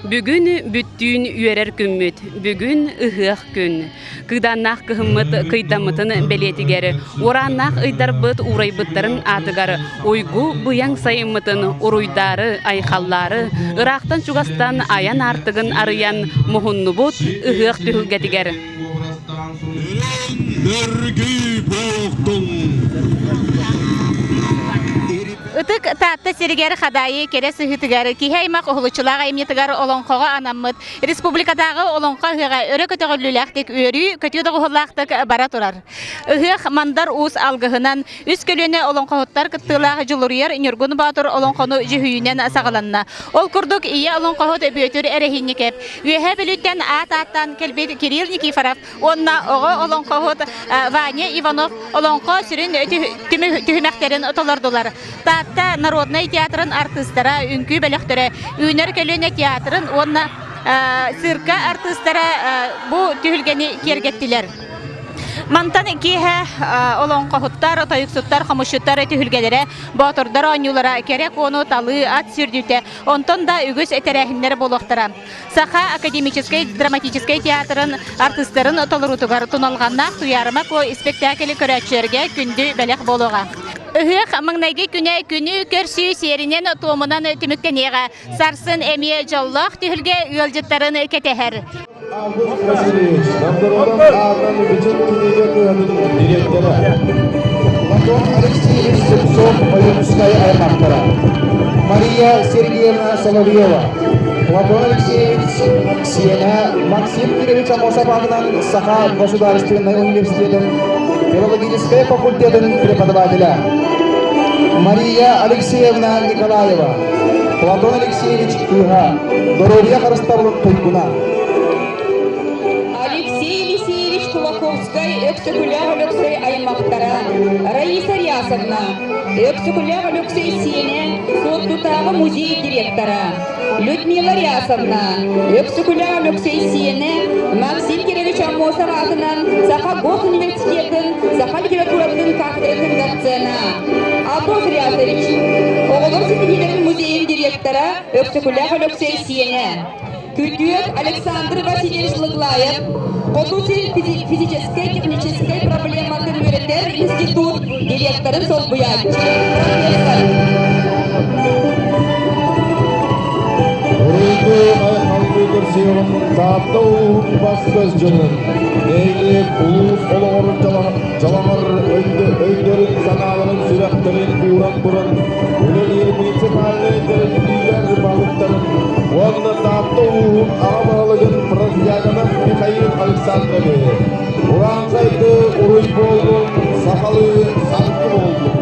Бүгүн бүттүүн үөрэр күммүт, бүгүн ыһыах күн. Кыыдааннаах кыһыммыт кыйдаммытын бэлиэтигэр, уорааннаах ыйдарбыт уурайбыттарын аатыгар уйгу быйаҥ сайыммытын уруйдаары, айхаллаары, ыраахтан-чугастан айан аартыгын арыйан муһуннубут ыһыах түһүлгэтигэр. Ытык Таатта сиригэр Хадаайы кэрэ сыһыытыгар киһи аймах уһулуччулаах айымньытыгар олоҥхоҕо анаммыт республикатааҕы олоҥхо ыһыаҕа өрө көтөҕүллүүлээхтик үөрүү, көтүү доҕуһуоллаахтык бара турар. Ыһыах Мандар Уус алгыһынан үс көлүөнэ олоҥхоһуттар кыттыылаах Дьулуруйар Ньургун Боотур олоҥхону дьүһүйүүнэн саҕаланна. Ол курдук ийэ олоҥхоһут Бүөтүр Эрэһиинньикэп, Үөһээ Бүлүүттэн аат ааттаан кэлбит Кирилл Никифоров уонна оҕо олоҥхоһут Ваня Иванов олоҥхо сүрүн түһүмэхтэрин толордулар. Таатта народнай театрын артыыстара, үҥкүү бөлөхтөрө, Үүнэр көлүөнэ театрын уонна цирка артыыстара бу түһүлгэни киэргэттилэр. Мантан киэһэ олоҥхоһуттар, тойуксуттар, хомусчуттар түһүлгэлэрэ, боотурдар оонньуулара, кэрэ куону талыы, ат сүүрдүүтэ, онтон да үгүс тэрээһиннэр буолуохтара. Саха академическай драматическай театрын артыыстарын толоруутугар туналҕаннаах Туйаарыма Куо испэктээкили көрөөччүлэргэ күндү бэлэх буолуоҕа. Ыһыах маҥнайгы күнэ күнү көрсүү сиэринэн-туомунан түмүктэниэҕэ. Сарсын эмиэ дьоллоох түһүлгэ ыалдьыттарын кэтэһэр. Август Васильевич, Новгородов аатынан Бичик кинигэ кыһатын дириэктэрэ. Платон Алексеевич Слепцов Ойуунускай аймахтара. Мария Сергеевна Соловьева, Платон Алексеевич сиэнэ Максим Кирович Аммосов аатынан Саха государственнай университетын филологическай факультетын преподавателэ. Мария Алексеевна Николаева, Платон Алексеевич кыыһа, доруобуйа харыстабылын туйгуна. Алексей Елисеевич Кулаковскай Өксөкүлээх Өлөксөй аймахтара, Раиса Рясовна, Өксөкүлээх Өлөксөй сиэнэ, Суоттутааҕы музей директора, Людмила Рясовна, Өксөкүлээх Өлөксөй сиэнэ, Максим Кирович Аммосов аатынан Саха госуниверситетын саха литературатын кафедратын доцена, Атос Рясович, оҕолор ситиһиилэрин музейын директора, Өксөкүлээх Өлөксөй сиэнэ, Күтүөт Александр Васильевич Лыглаев Хоту сир физическэй техническэй проблематын үөрэтэр институт директорын солбуйааччы, профессор. Уруйду айхаллыы көрсүөҕүм Таатта улууһун бас-көс дьонун, нэһилиэк улуус олоҕор дьалаҥар өйдөрүн-санааларын сүрэхтэрин ууран туран үлэлиир муниципальнай тэриллиилэр баһылыктарын уонна Таатта улууһун аҕа баһылыгын Протодьяконов Михаил Александровиһы урааҥхайды уруй буоллун, сахалыы саргы буоллун!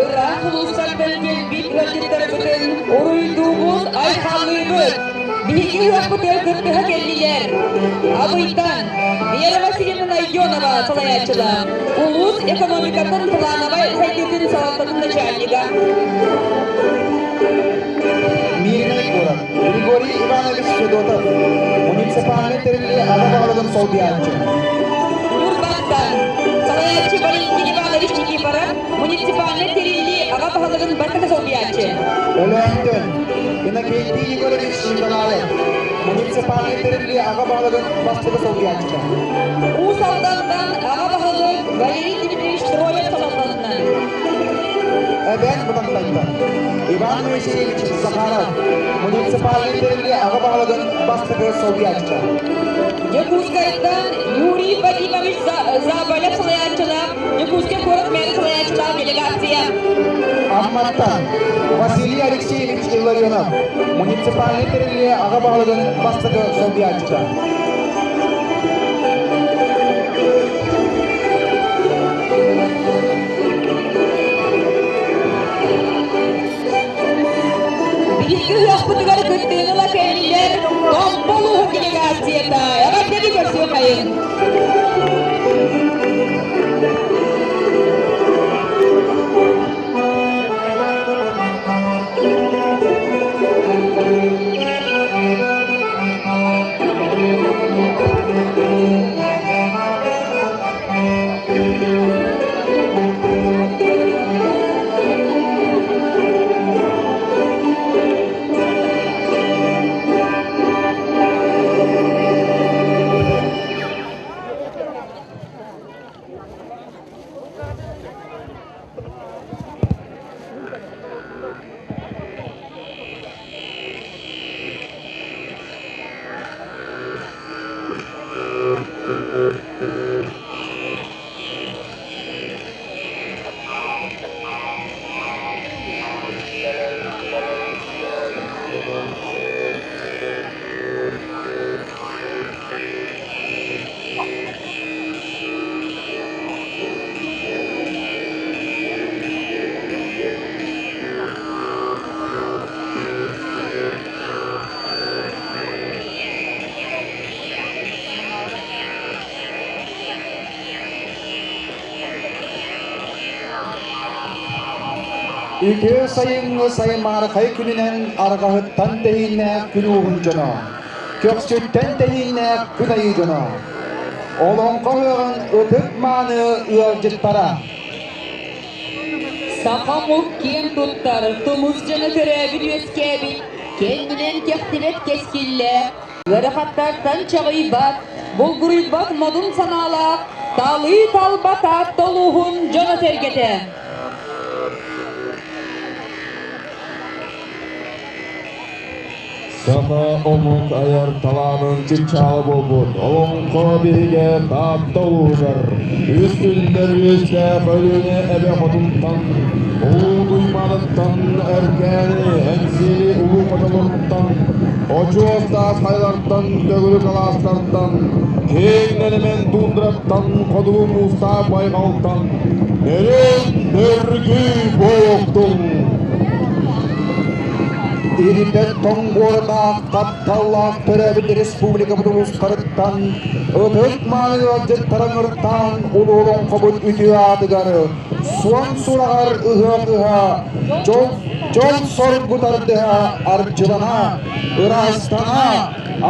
Ыраах улуустартан кэлбит ыалдьыттарбытын уруйдуубут, айхаллыыбыт! Биһиги ыһыахпытыгар кыттыһа кэллилэр. Абыйтан Вера Васильевна Найденова салайааччылаах улуус экономикатын плановай сайдыытын салалтатын начальнига. Мирный город. Григорий Иванович Федотов, муниципальный тэриллии аҕа баһылыгын солбуйааччы. Ньурбаттан салайааччы Валентин Иванович Никифоров, муниципальный тэриллии аҕа баһылыгын бастакы солбуйааччы. Өлөөнтөн Иннокентий Егорович Николаев, муниципальный тэриллии аҕа баһылыгын бастакы солбуйааччыта. Уус Алдантан аҕа баһылык Валерий Дмитриевич Троев салалтатынан. Эбээн Бытантайтан Иван Моисеевич Захаров, муниципальный тэриллии аҕа баһылыгын бастакы солбуйааччыта. Дьокуускайтан Юрий Вадимович Заболев салайааччылаах Дьокуускай куорат мэри салайааччылаах делегация. Амматтан Василий Алексеевич Илларионов, муниципальный тэриллии аҕа баһылыгын бастакы солбуйааччыта. Үтүө сайыҥҥы саймаархай күнүнэн арҕаһыттан тэһииннээх күн ууһун дьоно, көхсүттэн тэһииннээх күн айыы дьоно, Олоҥхо ыһыаҕын ытык-мааны ыалдьыттара. Саха омук киэн туттар, тумус дьоно төрөөбүт-үөскээбит, кэннинэн кэхтибэт кэскиллээх, ыарахаттартан чаҕыйбат, булгуруйбат модун санаалаах, талыы-талба Таатта улууһун дьоно-сэргэтэ. Саха омук айар талаанын чыпчаала буолбут Олоҥхо биһигэ Таатта улууһугар үс үллэр үөстээх Өлүөнэ эбэ хотунтан, Улуу Туймаадаттан, Эркээни, Эҥсиэли улуу хотолоруттан, Очуос таас хайалартан, төгүрүк алаастартан, киэҥ нэлэмэн туундраттан, хотугу муустаах байҕалтан, Нөрүөн нөргүй буолуохтун! Ирбэт тоҥ буордаах тапталлаах төрөөбүт республикабыт улуустарыттан ытык-мааны ыалдьыттара ыҥыртаан улуу олоҥхобут үтүө аатыгар суон сураҕар ыһыах ыһа, дьол, дьол соргу тардыһа арчылана, ыраастана,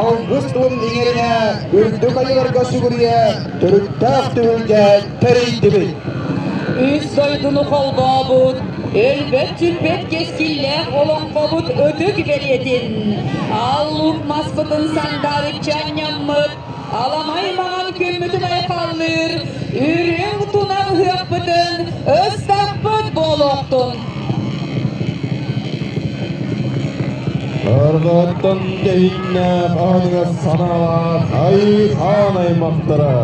алгыс тылын иҥэринэ, үрдүк айыларга сүгүрүйэ төрүттээх түһүлгэ тэрийдибит. Үс дойдуну холбообут, өлбөт-сүппэт кэскиллээх олоҥхобут ытык бэлиэтин, аллук маспытын сандаарыччы анньаммыт, аламай маҥан күммүтүн айхаллыыр, үрүҥ тунах ыһыахпытын ыстаппыт буолуохтун! Арҕааттан тэһииннээх аһыныгас санаалаах айыы-хаан аймахтара,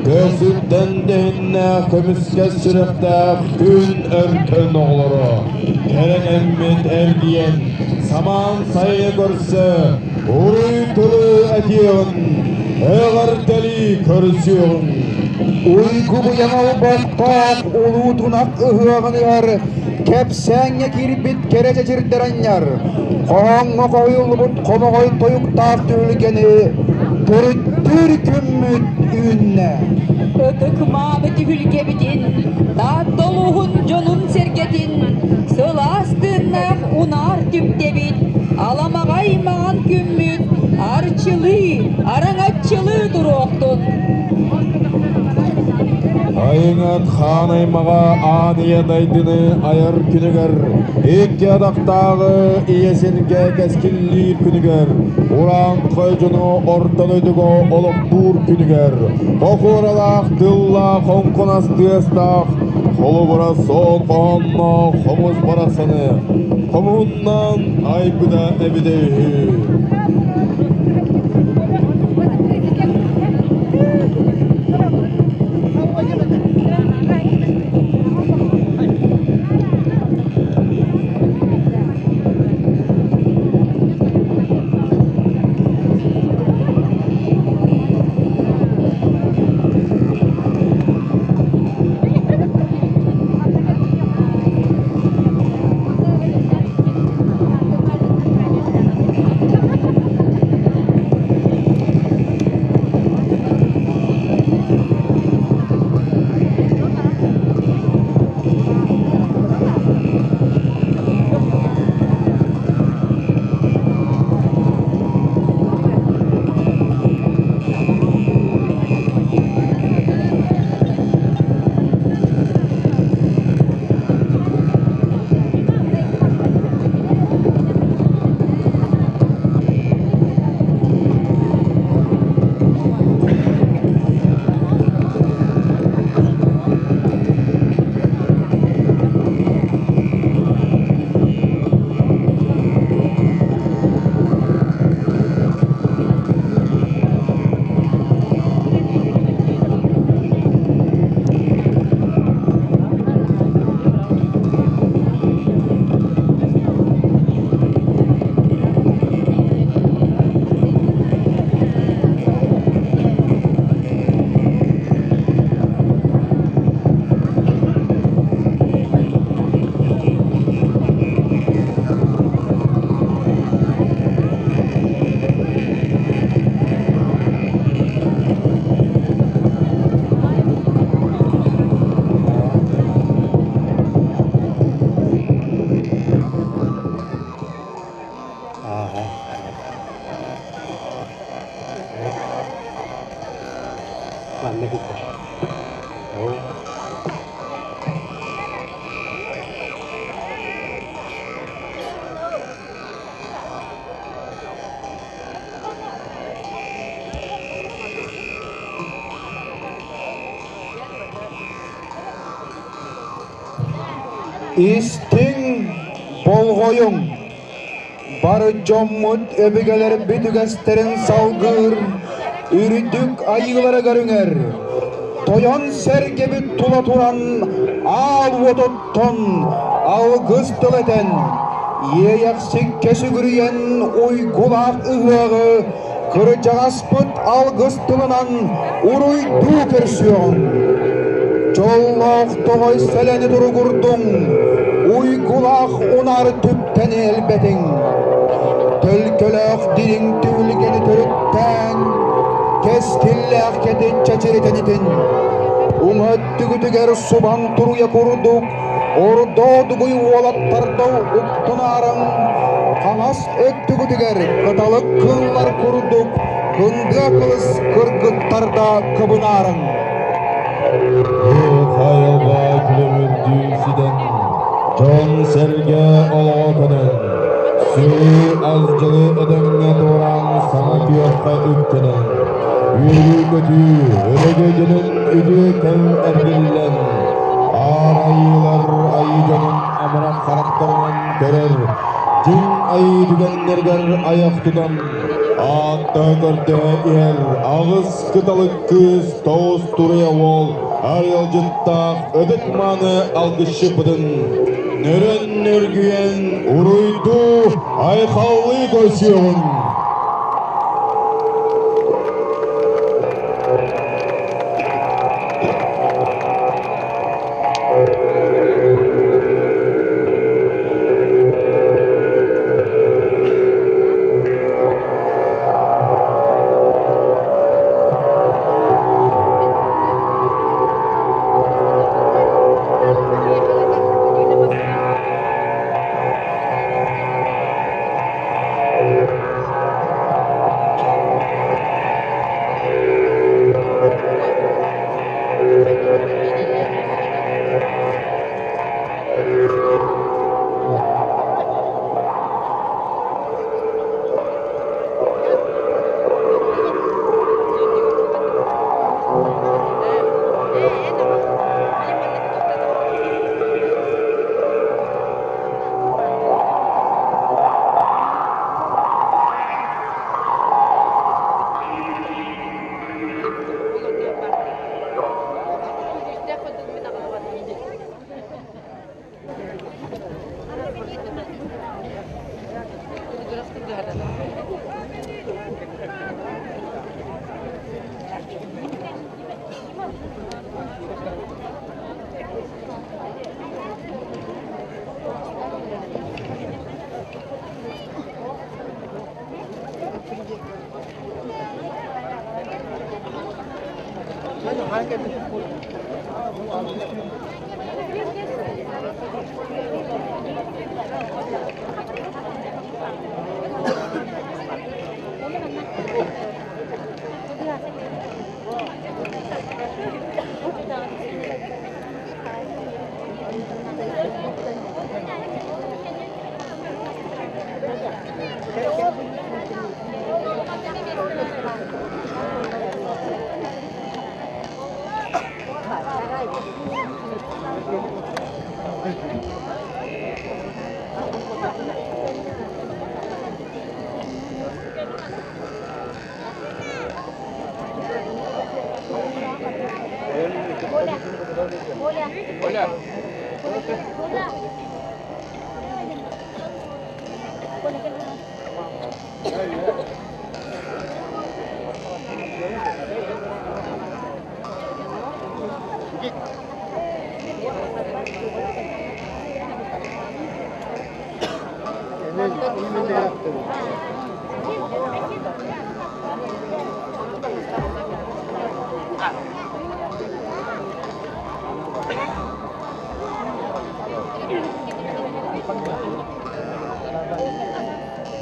көсүттэн тэһиннээх көмүскэс сүрэхтээх күн өркөн оҕолоро, кэрэ кэммит эргийэн, самаан сайыны көрсө, уруй тылы этиэҕин, эҕэрдэлии көрсүөҕүҥ. Уйгу быйаҥ олбохтоох улуу тунах ыһыаҕыныгар Кэпсээҥҥэ киирбит кэрэ чэчирдэр анньар, хоһооҥҥо хоһуйуллубут хомоҕой тойуктаах түһүлгэни төрүттүүр күммүт үүннэ. Ытык-мааны түһүлгэбитин, Таатта улууһун дьонун-сэргэтин, сылаас тыыннаах унаар түптэбит, аламаҕай маҥан күммүт арчылыы, араҥаччылыы туруохтун! Айыҥат хаан аймаҕа аан ийэ дайдыны айар күнүгэр, икки атахтааҕы ийэ сиргэ кэскиллиир күнүгэр, урааҥхай дьону орто дойдуга олохтуур күнүгэр, хохуоралаах тыллаах хоҥкунас тыастаах, холобура суон хоһоонноох хомус барахсаны хомуһуннаан айбыта эбитэ үһү. Истиҥ, болҕойуҥ! Бары дьоммут өбүгэлэрбит үгэстэрин салгыыр үрдүк айыыларыгар үҥэр, тойон сэргэбит тула туран аал уотуттан алгыс тыл этэн, иэйэхсиккэ сүгүрүйэн уйгулаах ыһыаҕы кырдьаҕаспыт алгыс тылынан уруйдуу көрсүөҕүҥ. Дьоллоох тоҕой сэлэни туругурдуҥ, уйгулаах унаар түптэни элбэтиҥ. Төлкөлөөх дириҥ түһүлгэни төрүттээн, кэскиллээх кэтит чэчиритэнитин. Уҥа өттүгүтүгэр субан туруйа курдук ордоодугуй уолаттарда уктунаарыҥ, хаҥас өттүгүтүгэр кыталык кыыллар курдук кындыа кылыс кыргыттарда кыбынаарыҥ. Айылҕа күлүмүрдүү ситэн, дьон-сэргэ олоҕо көнөн, сүр дьылы этэҥҥэ туораан саҥа күөххэ үктэнэн, үөрүү-көтүү, өрөгөйдөнөн үтүө кэм эргиллэн, аар айыылар айыы дьонун амарах харахтарынан көрөр, дьиҥ айыы түгэннэригэр айах тутан, ааттаһа көрдөһө иһэр аҕыс кыталык кыыс тоҕус туруйа уол арыалдьыттаах ытык-мааны алгысчыппытын нөрөн нөргүйэн уруйдуу айхаллыы көрсүөҕүҥ!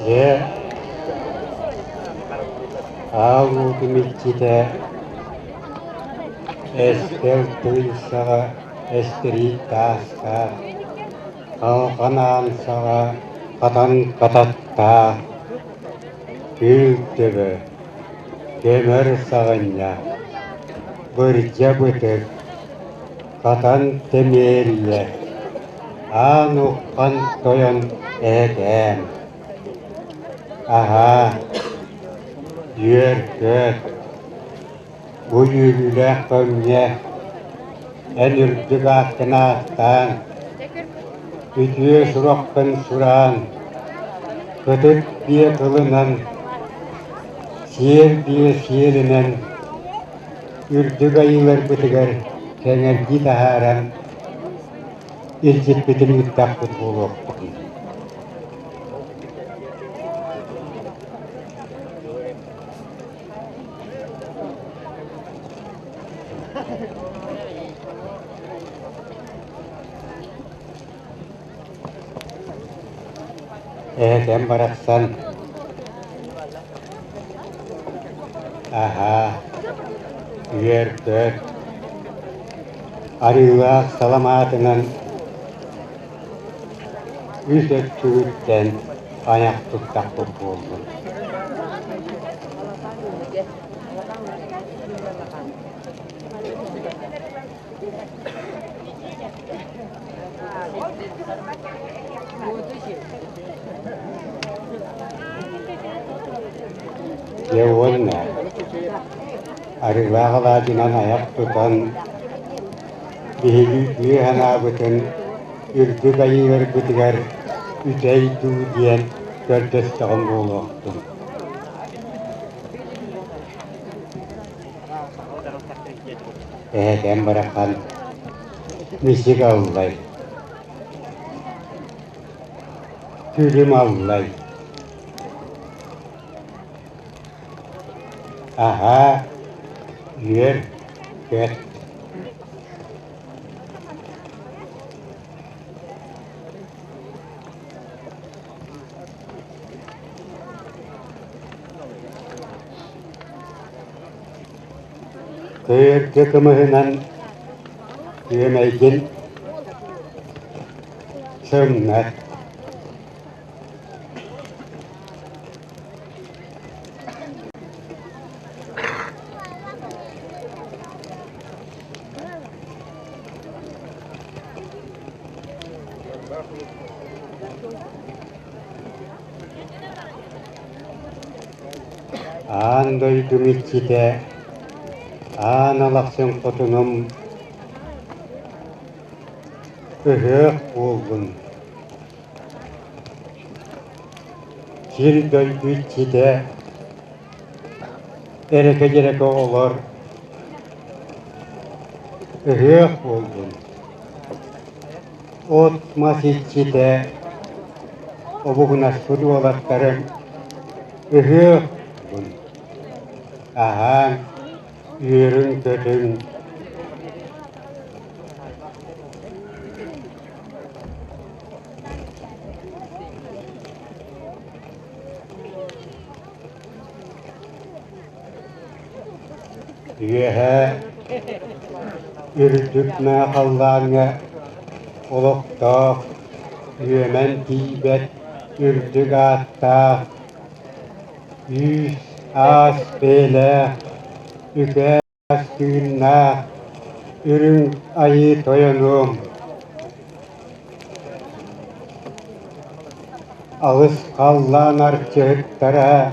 Дьэ, аал уотум илдьитэ, Эстэл тый саҕа эстэрии таастаах, халҕан аан саҕа хатан хататтаах, күл төбө, көмөр саҕынньах, бырдьа бытык, хатан тэмиэрийэ, аан уххан тойон эһэкээн. Аһаа, үөр-көт, Бу үөрүүлээх кэмҥэ эн үрдүк ааккын ааттаан, үтүө сураххын сураан, кытыт биэ тылынан, сиэр биэ сиэлинэн үрдүк айыыларбытыгар кэҥэрдии таһааран илдьиппитин ыыттахпыт буолуохпутун. Эһэкэм барахсан аһаа, үөр-көт, арыылаах саламаатынан үс өттүгүттэн айах туттахпыт буоллун. Дьэ уонна арыылаах алаадьынан айах тутан биһиги үтүө санаабытын үрдүк айыыларбытыгар үтэй дуу диэн көрдөстөҕүм буолуохтун. Эһэкэм барахан мисик аллай, күлүм аллай. Аһаа, үөр, көт. Кыыргы кымыһынан күөмэйгин сымнат. Аан дойдум иччитэ, аан алахсын хотунум, ыһыах буоллун. Сир дойду иччитэ, эрэкэ-дьэрэкэ оҕолор, ыһыах буоллун. От-мас иччитэ, обугунаспыт уолаттарым, ыһыах буоллун. Аһаан, үөрүҥ-көтүҥ. Үөһээ үрдүк мээ халлааҥҥа олохтоох, үөмэн тиийбэт үрдүк ааттаах, үүс-аас бэйэлээх, үкээ тыыннаах үрүҥ айыы тойонуом, алыс халлаан арчыһыттара,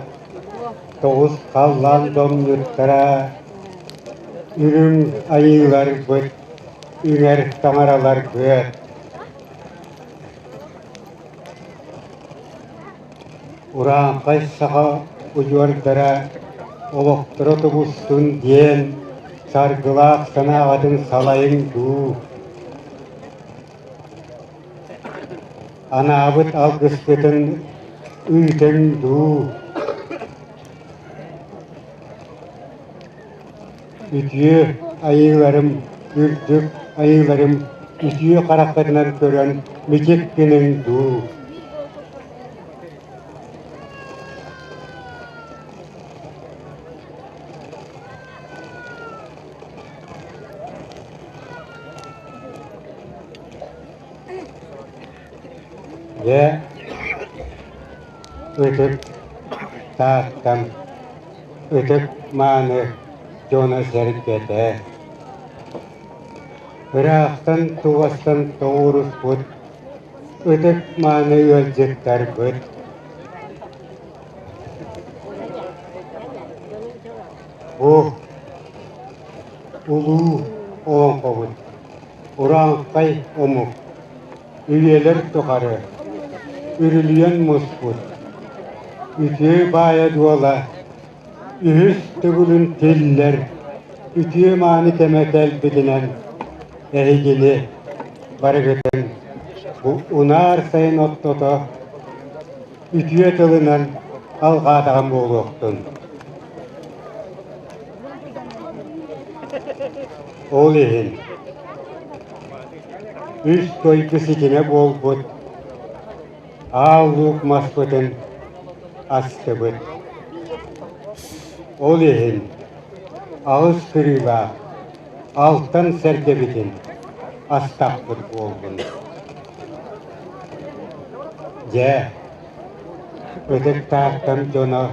тоҕус халлаан домньуттара, үрүҥ айыыларбыт, үҥэр таҥараларбыт. Урааҥхай саха удьуордара олохторо тубустун диэн саргылаах санааҕытын салайыҥ дуу. Анаабыт алгыскытын ыытыҥ дуу. Үтүө айыыларым, үрдүк айыыларым үтүө хараххытынан көрөн мичик гыныҥ дуу. Дьэ, ытык Тааттам ытык мааны дьоно-сэргэтэ, ыраахтан чугастан тоҕуоруспут ытык мааны ыалдьыттарбыт, бу улуу олоҥхобут урааҥхай омук үйэлэр тухары үрүлүйэн муспут үтүө баайа-дуола үһүс төгүлүн тиллэр үтүө мааны кэмэ кэлбитинэн эһигини барыгытын бу унаар сайын оттото үтүө тылынан алҕаатаҕым буолуохтун. Ол иһин үс дойду ситимэ буолбут аал луук маспытын астыбыт. Ол иһин алыс кырыылаах алтан сэргэбитин астахпыт буоллун. Дьэ, ытык Тааттам дьоно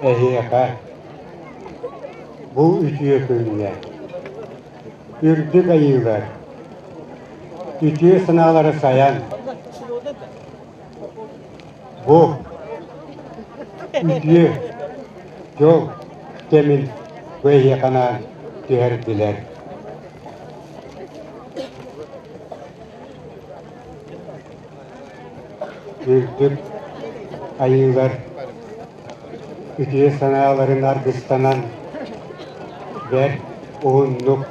эһиэхэ бу үтүө күҥҥэ үрдүк айыылар үтүө санаалары сайан бу үтүө дьол кэмин бу эһиэхэ анаан түһэрдилэр. Үрдүк айыылар үтүө санааларын аргыстанан бэрт уһуннук,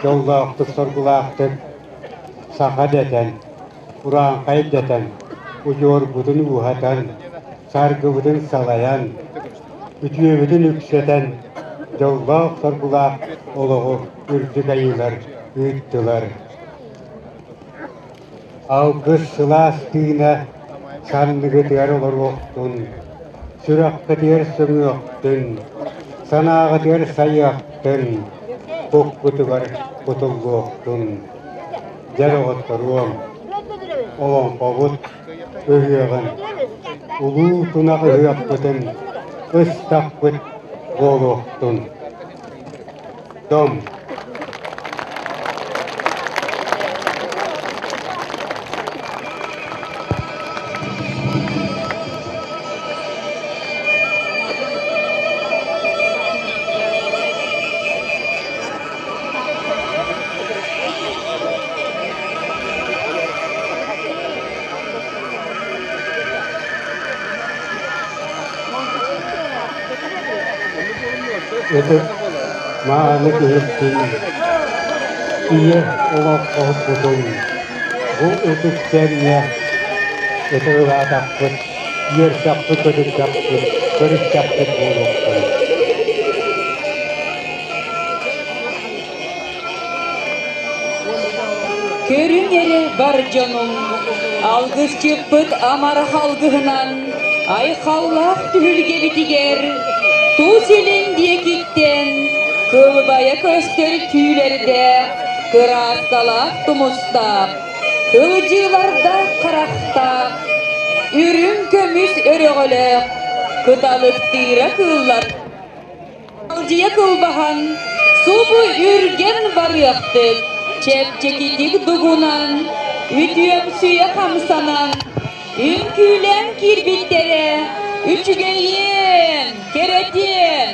дьоллоохтук-соргулаахтык саха дэтэн, урааҥхай дэтэн, удьуорбутун ууһатан, саргыбытын салайан, үтүөбүтүн үксэтэн, дьоллоох-соргулаах олоҕу үрдүк айыылар ыыттылар. Алгыс сылаас тыына санныгытыгар олоруохтун, сүрэххитигэр сөҥүөхтүн, санааҕытыгар сайыахтын, куккутугар кутуллуохтун. Дьэ доҕотторуом, олоҥхобут ыһыаҕын, улуу тунах ыһыахпытын ыстахпыт буолуохтун. Дом. Ытык мааны киһиккин, ийэ олоҥхоһуппутун бу ытык кэмҥэ ытыгылаатахпыт, үөрдэхпит-көтүттэхпит, көрүстэхпит буолуохтун. Көрүҥ эрэ бар дьонум, алгысчыппыт амарах алгыһынан айхаллаах түһүлгэбитигэр тус илин диэкиттэн кылбайа көстөр түүлэрдээх, кырааскалаах тумустаах, кылдьыылардаах харахтаах, үрүҥ көмүс өрөҕөлөөх, кыталыктыыра кыыллар Алдьыйа кылбаһан, субу үргэн барыахтык, чэпчэкитик дугунан, үтүөмсүйэ хамсанан, үҥкүүлээн киирбиттэрэ үчүгэйиэн, кэрэтиэн!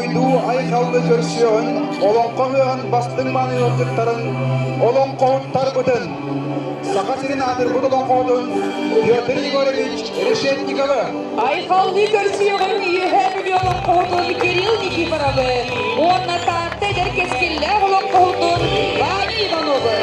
Уруйдуу айхаллыы көрсүөҕүн олоҥхо ыһыаҕын бастыҥ мааны ыалдьыттарын, олоҥхоһуттарбытын, Саха сирин аатырбыт олоҥхоһутун Петр Егорович Решетниковы, Айхаллыы көрсүөҕүҥ Үөһээ Бүлүү олоҥхоһутун Кирилл Никифоровы уонна Таатта эдэр кэскиллээх олоҥхоһутун Ваня Ивановы.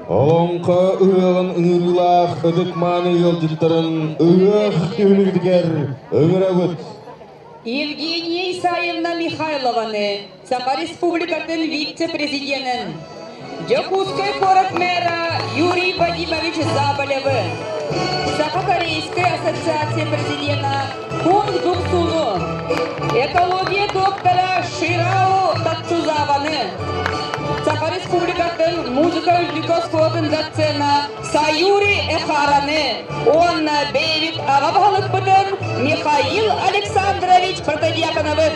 Олоҥхо ыһыаҕын ыҥырыылаах ытык-мааны ыалдьыттарын ыһыах түһүлүгүтүгэр ыҥырабыт. Евгения Исаевна Михайлованы Саха Республикатын вице-президенин, Дьокуускай куорат мэра Юрий Вадимович Заболевы, Саха-Корейскай ассоциация президена Кунг Дуксуну, экология доктора Ширао Тацузаваны, Саха Республикатын музыка үрдүк оскуолатын доцена Саюри Эхараны уонна бэйэбит аҕа баһылыкпытын Михаил Александрович Протодьяконовы.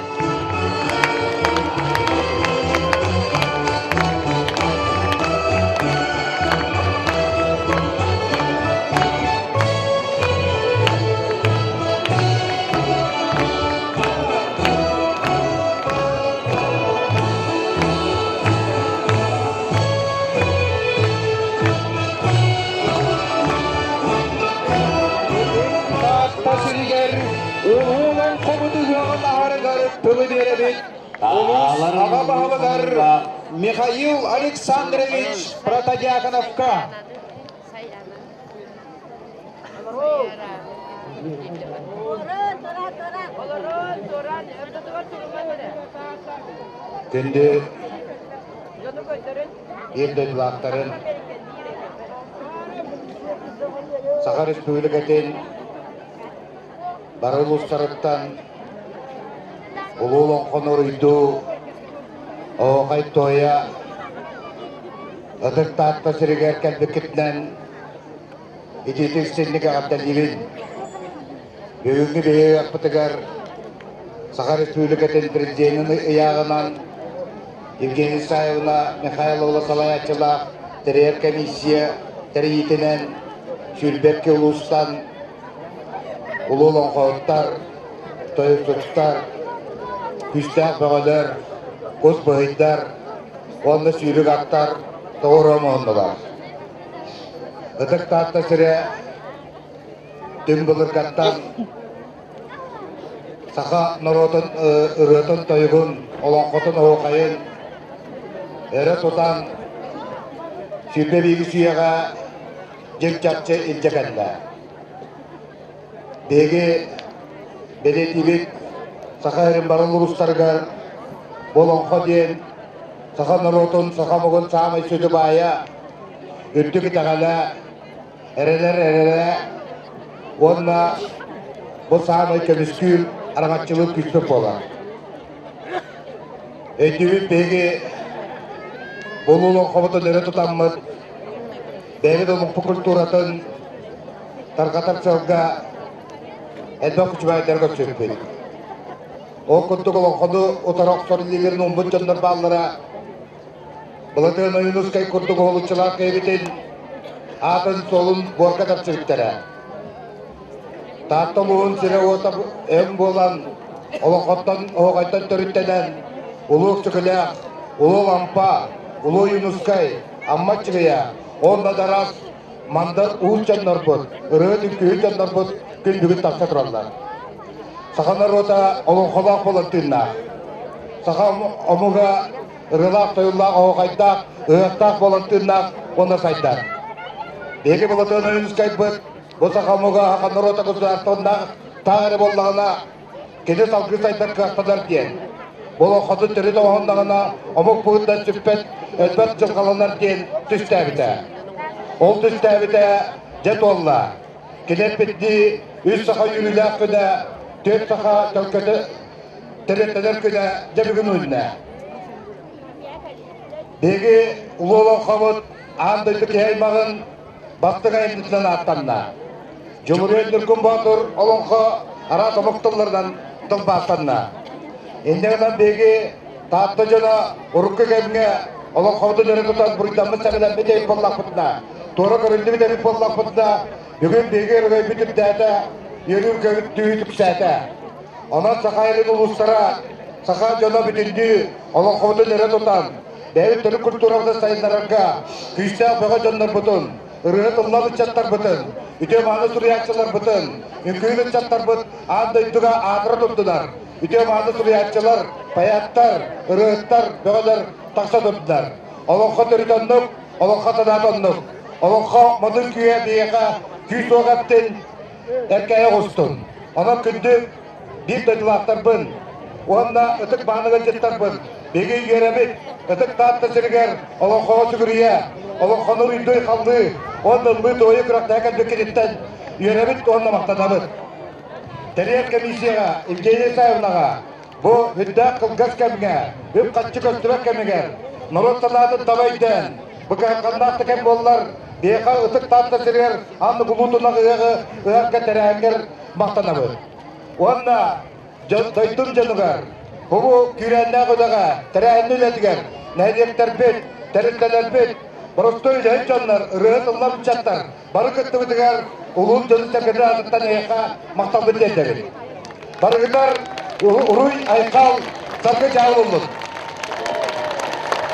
Таатта сиригэр улуу олоҥхобут ыһыаҕын аһарыгар тылы биэрэбит улуус аҕа баһылыгар Михаил Александрович Протодьяконовка. Күндү биир дойдулаахтарын Саха Республикатын бары улуустарыттан Улуу Олоҥхону уруйдуу Оһуохай туойа Ытык Таатта сиригэр кэлбиккитинэн итиитик синник эҕэрдэлиибин. Бүгүҥҥү биһиги ыһыахпытыгар Саха Республикатын Президенин ыйааҕынан Евгения Исаевна Михайлова салайааччылаах тэрийэр комиссия тэрийиитинэн 22 улуустан улуу олоҥхоһуттар, тойуксуттар, күүстээх бөҕөлөр, кус быһыйдар уонна сүүрүк аттар тоҕуруо оҥоһуннулар. Ытык Таатта сирэ түҥ былыргаттан саха норуотун ырыатын-тойугун, олоҥхотун оһуохайын өрө тутан 22 үйэҕэ дьиҥ-чахчы илдьэ кэллэ. Биһиги бэлиэтиибит Саха сирин бары улуустарыгар бу олоҥхо диэн саха норуотун, саха омугун саамай сүдү баайа, үрдүк итэҕэлэ, эрэлэр эрэлэ уонна бу саамай көмүскүүр араҥаччылыыр күүспүт буолар. Өйдүүбүт биһиги улуу олоҥхобутун өрө тутаммыт, бэйэбит олоҥхо культуратын тарҕатар сыалга элбэх күчүмэҕэйдэри көрсүбүппүт. Ол курдук олоҥхону утары охсор илиилэрин ууммут дьоннор бааллара Былатыан Ойуунускай курдук уһулуччулаах киһибитин аатын-суолун буорга тапсыбыттара. Таатта улууһун сирэ-уота өҥ буолан, олоҥхоттон оһоҕойтон төрүттэнэн, Улуу Өксөкүлээх, Улуу Лампа, Улуу Ойуунускай, Амма Аччыгыйа уонна да араас мандар уус дьоннорбут, ырыа-үҥкүүһүт дьоннорбут күн бүгүн тахса тураллар. Саха норуота олоҥхолоох буолан тыыннаах. Саха омуга ырыалаах-тойуллаах, оһуохайдаах, ыһыахтаах буолан тыыннаах уонна сайдар. Биһиги Былатыан Ойуунускайбыт бу саха омуга саха норуота государствоннаах таах эрэ буоллаҕына кини салгыы сайдар кыахтанар диэн. Бу олоҥхотун төрүт оҥоһуннаҕына омук быһыытынан сүппэт, өлбөт дьылҕаланар диэн түстээбитэ. Ол түстээбитэ дьэ туолла. Кини эппиттии үс саха үөрүүлээх күнэ, түөрт саха төлкөтө төрүттэнэр күнэ дьэ бүгүн үүннэ. Биһиги улуу олоҥхобут аан дойду киһи аймаҕын бастыҥ айымньытынан ааттанна. Дьулуруйан Ньургун Боотур олоҥхо араас омук тылларынан тылбаастанна. Инньэ гынан биһиги Таатта дьоно урукку кэмҥэ олоҥхобутун өрө тутан буруйдаммыт сэмэлэммит эбит буоллахпытына, туора көрүллүбүт эбит буоллахпытына, бүгүн биһиги өрөгөйбүт үрдээтэ, үөрүү-көбүт түү үксээтэ. Онон Саха сирин улуустара, саха дьоно бүтүннүү олоҥхобутун өрө тутан, бэйэбит төрүт культурабытын сайыннарарга күүстээх бөҕө дьоннорбутун, ырыа тыллаах ыччаттарбытын, үтүө-мааны суруйааччыларбытын, үҥкүүһүт ыччаттарбыт аан дойдуга аатыра турдунар, үтүө-мааны суруйааччылар, поэттар, ырыаһыттар, бөҕөлөр тахса турдулар. Олоҥхо төрүт оннук, олоҥхо санаата оннук. Олоҥхо модун күүһэ биһиэхэ күүс-уох эптин, эркээйи оҕустун. Онон күндү биир дойдулаахтарбын уонна ытык мааны ыалдьыттарбын биһиги үөрэбит ытык Таатта сиригэр олоҥхоҕо сүгүрүйэ, олоҥхону уруйдуй-халлыы уонна ыллыы-туойу күрэхтэһэ кэлбиккититтэн үөрэбит уонна махтанабыт. Тэрийэр комиссияҕа Евгения Исаевнаҕа бу үрдээх кылгас кэмҥэ, үп-харчы көстүбэт кэмигэр норуот санаатын таба өйдөөн, бу кыһалҕаннаах да кэм буоллар, биһиэхэ ытык Таатта сиригэр аан улуутунах ыһыаҕы ыһарга тэрээһиҥҥэр махтанабыт. Уонна дойдум дьонугар бу күүрээннээх үлэҕэ, тэрээһиннэ үлэтигэр нэһилиэктэрбит, тэрилтэлэрбит, боростуой үлэһит дьоннор, ырыаһыт ыллам ыччаттар бары кыттыбытыгар улуус дьонун-сэргэтин аатыттан эһиэхэ махталбын тиэрдэбин. Барыгытар уруй, айхал, саргы дьаһал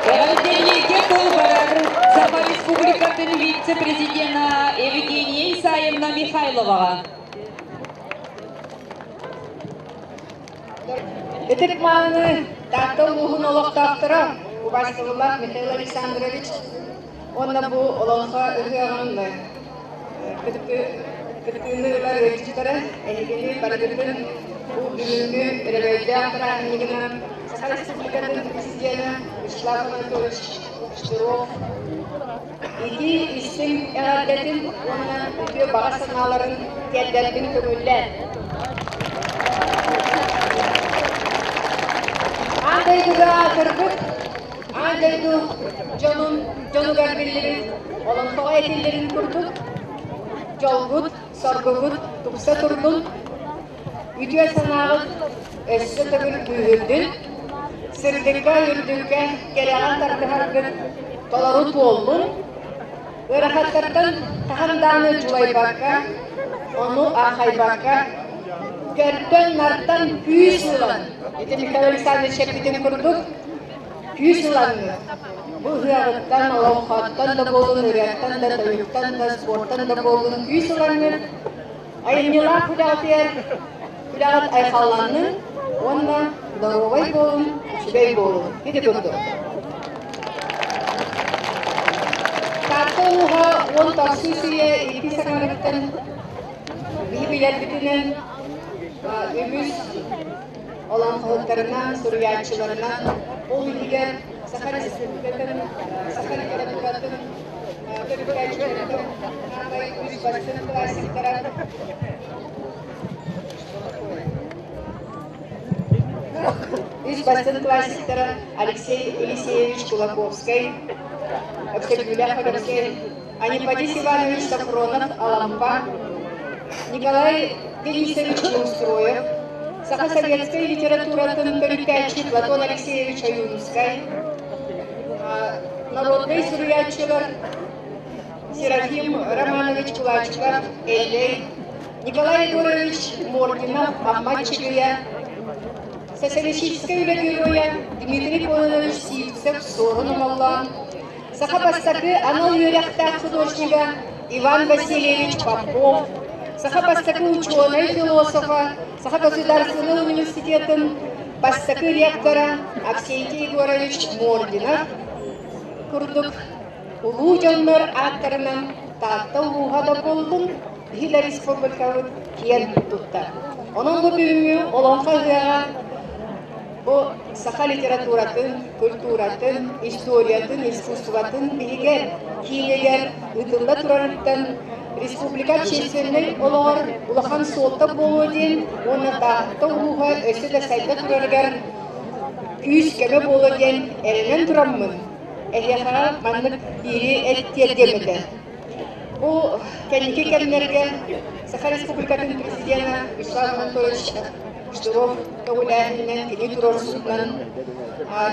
Эҕэрдэлииргэ тыл барар Саха Республикатын вице-президена Евгения Исаевна Михайловаҕа. Ытык мааны Таатта улууһун олохтоохторо убаастабыллаах Михаил Александрович уонна бу Олоҥхо ыһыаҕын кыттыыны ылар ыалдьыттара эһигини барыгытын бу бүгүҥҥү өрөгөйдөөх бырааһынньыгынан Саха Республикатын Президена Вячеслав Анатольевич Штыров итии истиҥ эҕэрдэтин уонна үтүө баҕа санааларын тиэрдэрбин көҥүллээн. Аан дойдуга аатырбыт Аан дойду дьонун дьонугар биллибит олоҥхоҕо этиллэрин курдук, дьолгут, соргугут тупса турдун, үтүө санааҕыт өссө төгүл күүһүрдүн, сырдыкка, үрдүккэ, кэрэҕэ тардыһаргыт толору туоллун, ыарахаттартан хаһан даҕаны дьулайбакка, ону аахайбакка, көртөн-нартан күүс ылан, ити Михаил Александрович эппитин курдук, Күүс ылаҥҥыт, бу ыһыаҕыттан, олоҥхоттон да буоллун, ырыаттан да, тойуктан да, спортан да буоллун күүс ылаҥҥыт, айымньылаах үлэҕитигэр үлэҕит айхалланнын уонна доруобай буолун, үчүгэй буолун. Ити курдук. Таатта улууһа 10 үйэ икки саҥарыттан биһи билэрбитинэн үгүс олоҥхоһуттарынан, суруйааччыларынан, ол иһигэр Саха Республикатын, саха литературатын төрүттээччилэрин саамай үс бастыҥ классиктара Үс бастыҥ классиктара Алексей Елисеевич Кулаковскай, Өксөкүүлээх Өлөксөй, Анипадис Иванович Софронов Алампа, Николай Денисович Неустроев, саха советскай литературатын төрүттээччи Платон Алексеевич Ойуунускай, народнай суруйааччылар Серафим Романович Кулачиков, Эллэй, Николай Егорович Мординов, Амма Чигия, Социалистическай үлэ геройа Дмитрий Кононович Сивцев, Суорун Омоллоон, Саха бастакы анал үөрэхтээх художнига Иван Васильевич Попов, Саха бастакы учуонай-философа, Саха государственнай университетын бастакы ректора Авсентий Егорович Мординов курдук улуу дьоннор ааттарынан Таатта улууһа да буоллун, биһи республикабыт киэн туттар. Онон бу бүгүҥҥү Олоҥхо ыһыаҕа бу саха литературатын, культуратын, историятын, искусствотын биһигэр, киинигэр ыытылла турарыттан республика общественнай олоҕор улахан суолта буолуо диэн уонна Таатта улууһа өссө да сайда турарыгар күүс-көмө буолуо диэн эрэнэн тураммын, эһиэхэҕэ маннык биири тиэрдиэм этэ. Бу кэнники кэмнэргэ Саха Республикатын президена Вячеслав Анатольевич Штыров көҕүлээһининэн кини туруорсуутунан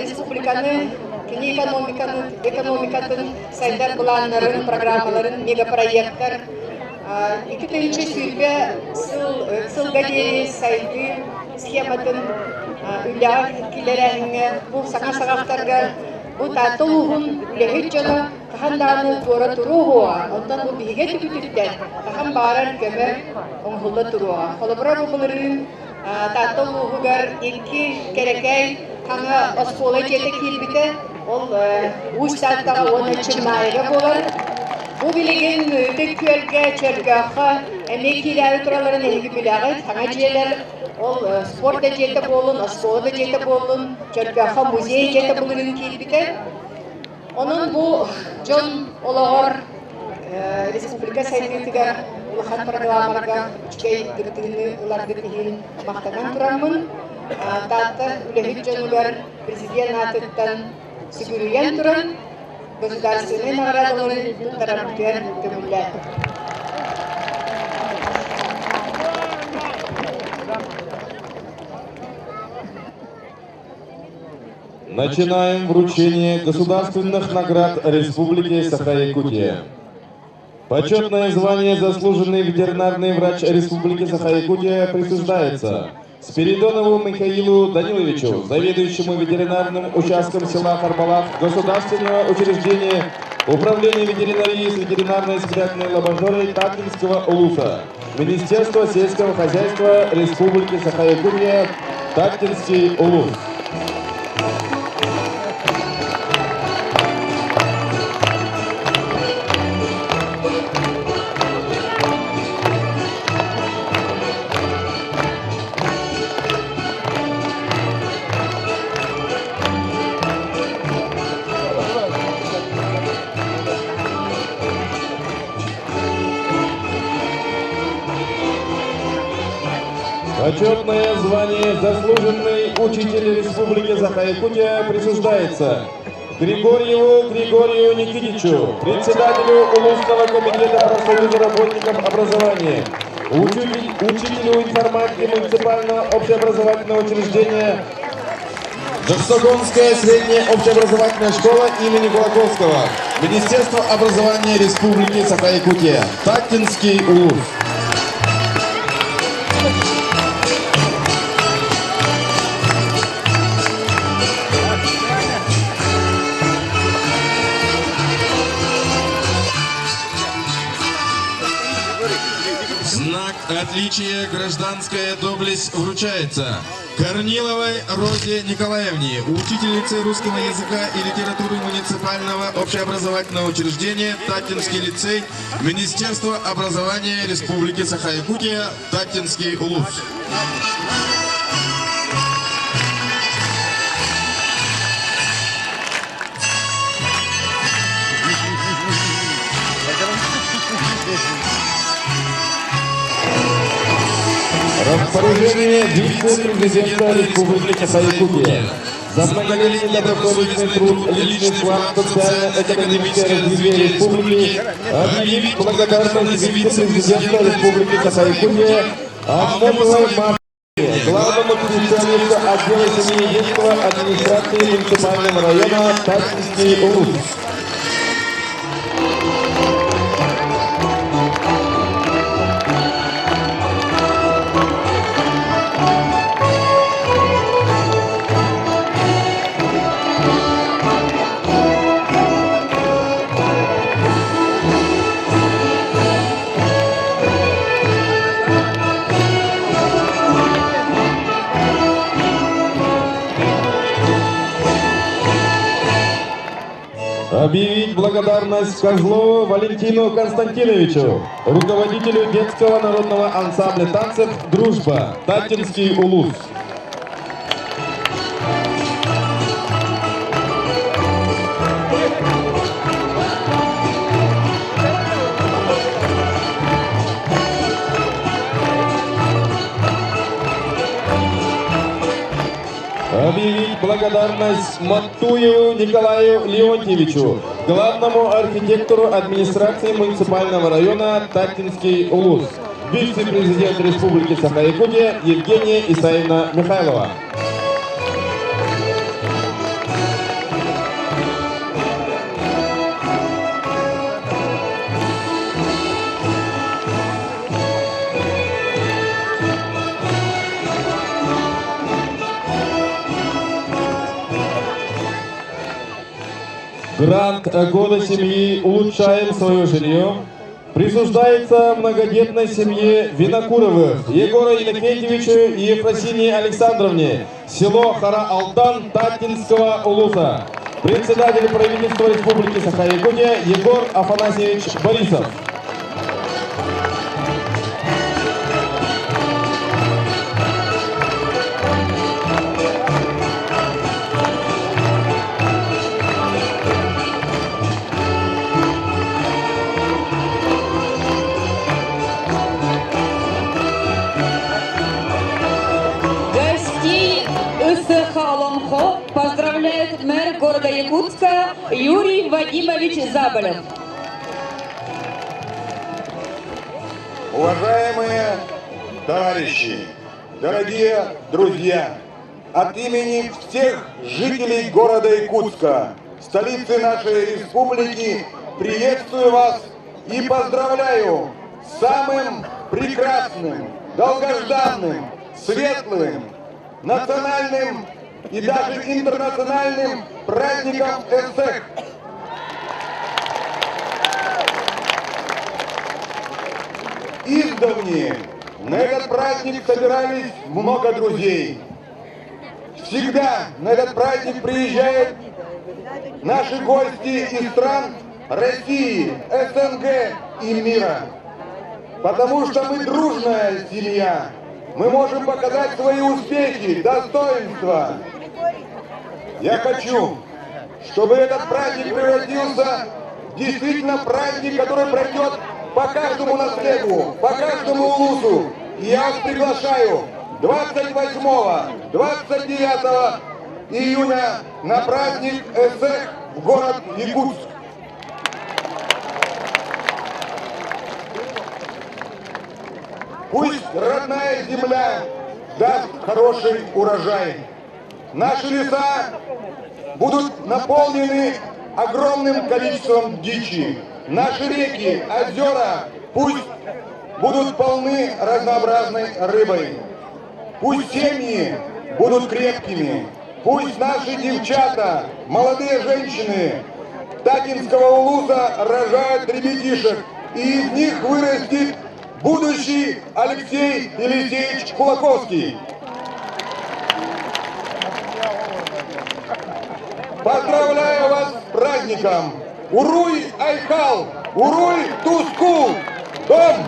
республиканы, кини экономиканы, экономикатын сайдар былааннарын, программаларын, мегапроекттар 2020 сыл, сылга диэри сайдыы схематын үлэҕэ киллэрээһиҥҥэ бу саҥа саҕахтарга бу Таатта улууһун үлэһит дьоно хаһан даҕаны туора туруоҕуоҕа, онтон бу биһиги өттүбүтүттэн хаһан баҕарар көмө оҥоһулла туруоҕа. Холобура, бу былырыын Таатта улууһугар икки кэрэкэй хаҥа оскуола дьиэтэ киирбитэ, ол Уус Тааттаҕа уонна Чымнаайыга буолар. Бу билигин Ытык Күөлгэ, Чөргөөххө эмиэ киирээри туралларын эһиги билэҕит, саҥа дьиэлэр ол спорт да дьиэтэ буоллун, оскуола да дьиэтэ буоллун, Чөргөөххө музей дьиэтэ былырыын киирбитэ. Онон бу дьон олоҕор республика сайдыытыгар улахан программаларга үчүгэй кыттыыны ыларгыт иһин махтанан тураммын, Таатта үлэһит дьонугар президент аатыттан сүгүрүйэн туран государственнай наҕараадалары туттарарбытыгар көҥүллээтим. Начинаем вручение государственных наград Республики Саха-Якутия. Почетное звание «Заслуженный ветеринарный врач Республики Саха-Якутия» присуждается Спиридонову Михаилу Даниловичу, заведующему ветеринарным участком села Харбалах Государственного учреждения Управления ветеринарии с ветеринарной испытательной лабораторией Татлинского улуса, Министерства сельского хозяйства Республики Саха-Якутия, Татлинский улус. Почетное звание «Заслуженный учитель Республики Саха-Якутия» присуждается Григорьеву Григорию Никитичу, председателю Улусского комитета профсоюза работников образования, учителю информатики муниципального общеобразовательного учреждения Жестогонская средняя общеобразовательная школа имени Кулаковского, Министерство образования Республики Саха-Якутия, Таттинский улус. отличия «Гражданская доблесть» вручается Корниловой Розе Николаевне, учительнице русского языка и литературы муниципального общеобразовательного учреждения Таттинский лицей Министерства образования Республики Саха-Якутия, Таттинский улус. Распоряжение вице-президента Республики Саха-Якутия за многолетний добросовестный труд, личный вклад в социально-экономическое развитие республики объявить благодарность вице-президента Республики Саха-Якутия Ахмедовой Марии, главному специалисту отдела семьи и детства администрации муниципального района Таттинский Улус. Объявить благодарность Козлову Валентину Константиновичу, руководителю детского народного ансамбля танцев «Дружба», Таттинский улус. Объявить благодарность Маттуеву Николаю Леонтьевичу, главному архитектору администрации муниципального района Таттинский улус, вице-президент Республики Саха-Якутия Евгения Исаевна Михайлова. Грант года семьи «Улучшаем свое жилье» присуждается многодетной семье Винокуровых Егору Иннокентьевичу и Ефросинии Александровне, село Хара-Алтан Таттинского улуса. Председатель правительства Республики Саха-Якутия Егор Афанасьевич Борисов. Гостей Ысыах Олонхо поздравляет мэр города Якутска Юрий Вадимович Заболев. Уважаемые товарищи, дорогие друзья, от имени всех жителей города Якутска, столицы нашей республики, приветствую вас и поздравляю с самым прекрасным, долгожданным, светлым, национальным и даже интернациональным праздником Ысыах. Издавни на этот праздник собирались много друзей. Всегда на этот праздник приезжают наши гости из стран России, СНГ и мира. Потому что мы дружная семья. Мы можем показать свои успехи, достоинства. Я хочу, чтобы этот праздник превратился в действительно праздник, который пройдет по каждому наслегу, по каждому улусу. И я вас приглашаю 28, 29 июня на праздник Ысыах в город Якутск. Пусть родная земля даст хороший урожай. Наши леса будут наполнены огромным количеством дичи. Наши реки, озера пусть будут полны разнообразной рыбой. Пусть семьи будут крепкими. Пусть наши девчата, молодые женщины Таттинского улуса рожают ребятишек, и из них вырастет будущий Алексей Елисеевич Кулаковский. Поздравляю вас с праздником! Уруй Айхал! Уруй Тускул! Дом!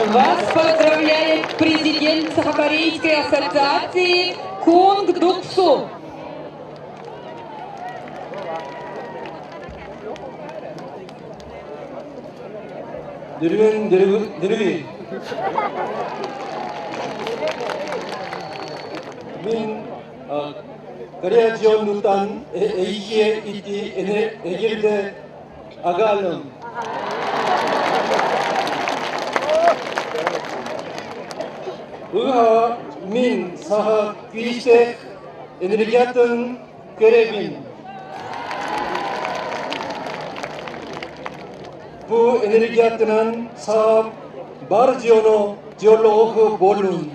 Вас поздравляет президент Сахакорейской ассоциации Кунг Дуксу. Деревень, деревень. Мин Корея дьонуттан эйхие ити эгирде агалым. Ыха мин саха күүстээх энергиятын көрөбүн. Бу энергиятынан саап бар дьоно дьоллоох буоллун.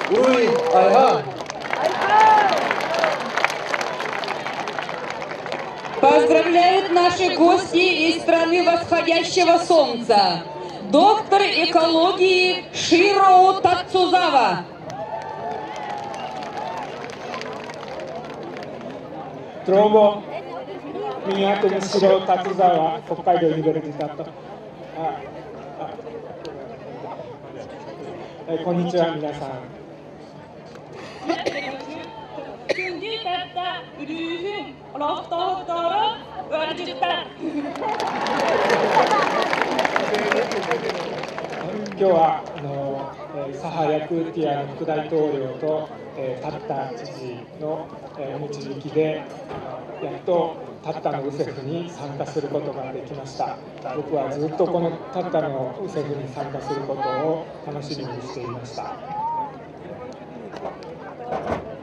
Уруй айха! Поздравляют наши гости из страны восходящего солнца. Доктор экологии Широу Тацузава. Дорообо, мин аатым Широ Татузава, Хоккайдо университет. ああえこんにちは、皆さん。 Күндү Таатта улууһун олохтоохторо ыалдьыттар. 今日はあのサハヤクーティアの副大統領と、えー、タッタ知事の、えー、お導きでやっとタッタのウセフに参加することができました。僕はずっとこのタッタのウセフに参加することを楽しみにしていました。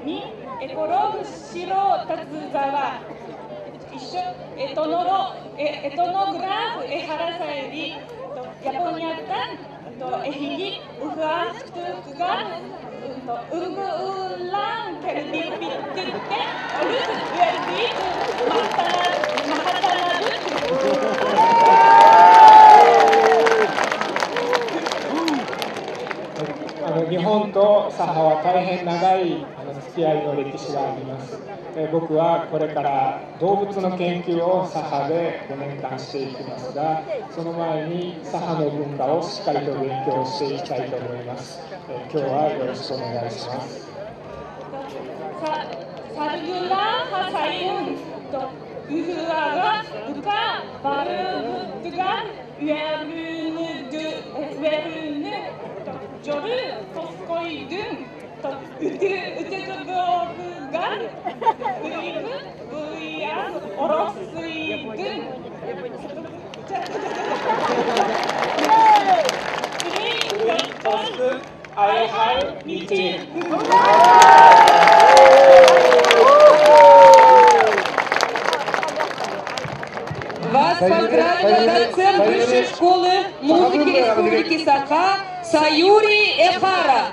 Мин эколог Широ Тацузава этнограф Эхара Сайри Японияттан эһиги ыһыахпытыгар ыҥырыллан кэлбиккититтэн олус үөрдүбүт, махтанабыт. あの日本とサハは大変長いあの付き合いの歴史があります。僕はこれから動物の研究をサハで5年間していきますが、その前にサハの文化をしっかりと勉強していきたいと思います。今日はよろしくお願いします。 Саргылаах сайын ыһыаҕа бука барыбытыгар үөрүүнү, дьолу тосхойдун, ытыгыбытыгар ыйгы быйаҥ олохсуйдун. Айхал мичил. Вас поздравила доцент Высшей школы музыки Республики Саха Саюри Эхара.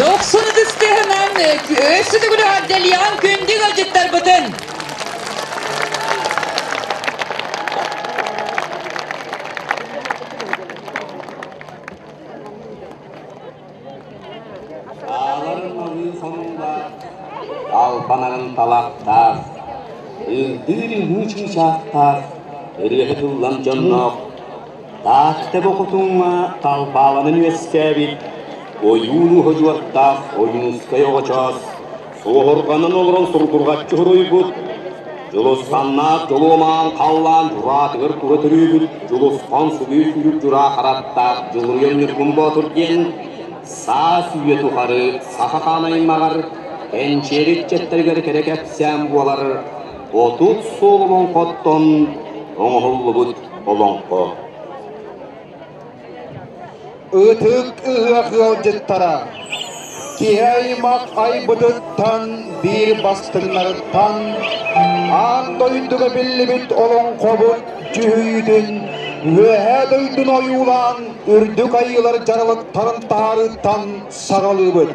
Дохсун ытыс тыаһынан өссө төгүл эҕэрдэлиэҕиҥ күндү ыалдьыттарбытын. талахтаах, ыырдыыр үҥүү чыычаахтаах, ырыаһыт ыллам дьонноох, Таатта Бокутуҥҥа талбааланан үөскээбит ойуун уһудьуоттаах Ойуунускай оҕочоос суоһурҕанан олорон сурдурҕаччы суруйбут, Дьулусханнаах Дьулуомаан халлаан дьураатыгар тура төрүүбүт Дьулусхан субүү сүүрүк дьураа харахтаах Дьулуруйан Ньургун Боотур диэн саас үйэ тухары саха хаан аймаҕар кэнчиэри ыччаттарыгар кэрэ кэпсээн буолар 30 суол олоҥхоттон оҥоһуллубут олоҥхо. Ытык ыһыах ыалдьыттара, киһи аймах айбытыттан биир бастыҥнарыттан аан дойдуга биллибит олоҥхобут дьүһүйүүтүн Үөһээ дойдуну ойуулаан үрдүк айыылар дьаралыктарын таһаарыыттан саҕалыыбыт.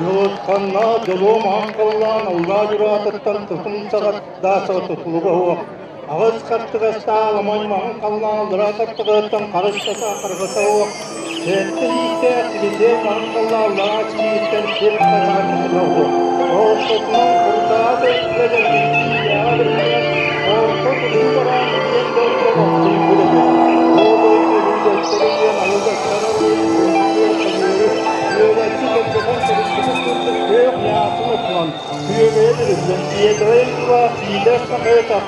Дьулусханна дьолуом аҥкаллаан аллаа дьураатыттан тутум саҕаттааса тутулуга суох. Аҕыс хартыгастаах аламай маҥан халлаан аллараа тартыгыттан харыстаса харгыта суох. Сэттэ ииктээх силисиэн маҥан халлаан аллараа силииттэн сир хасаҕа тутула суох. Ортотунан куртаҕа бэриллэн эргиччи бэриллэн орто тутуу бараан диэн дойду олохсуйбут этэ. Ол дойду үрүллэттэрэ диэн айылгаттара Үөрэччи кэлбэтэн кэбиспитин курдук күөх ньаатын отунан күөгэйэ бүрүллэн сиэдэрэй тула сиидэр сахайа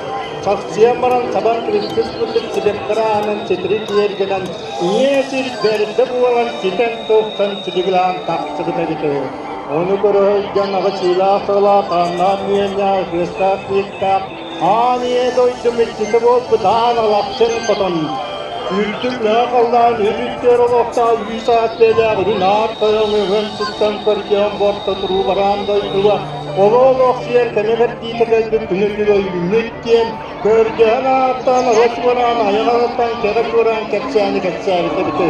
чахсыйан баран сабан кэбиспит курдук сибэктэр ааһынан ситири киэргэнэн ийэ сир бэрдэ буолан ситэн тупсан силигилээн тахсыбыт эбит үһү. Ону көрө сылдьан аҕыс сылаах хааннаах миэннээх ыастаах бииктээх аан ийэ дойдум иччитэ буолбут аан алахчын хотон Үрдүк халлаан үрүттэр олохтоох үс аат бэлээх үрүн аат тойон ыһын сыстан көрдөөн борто туруу бараан дойдуга олоо-олох сиэр кэмэ кэрдиитэ кэлбит күнү үүммүт диэн көрдөһөн ааттаан ала чуораан айаҕалаттан кэрэ чуораан кэпсээни кэпсээбит эбитэ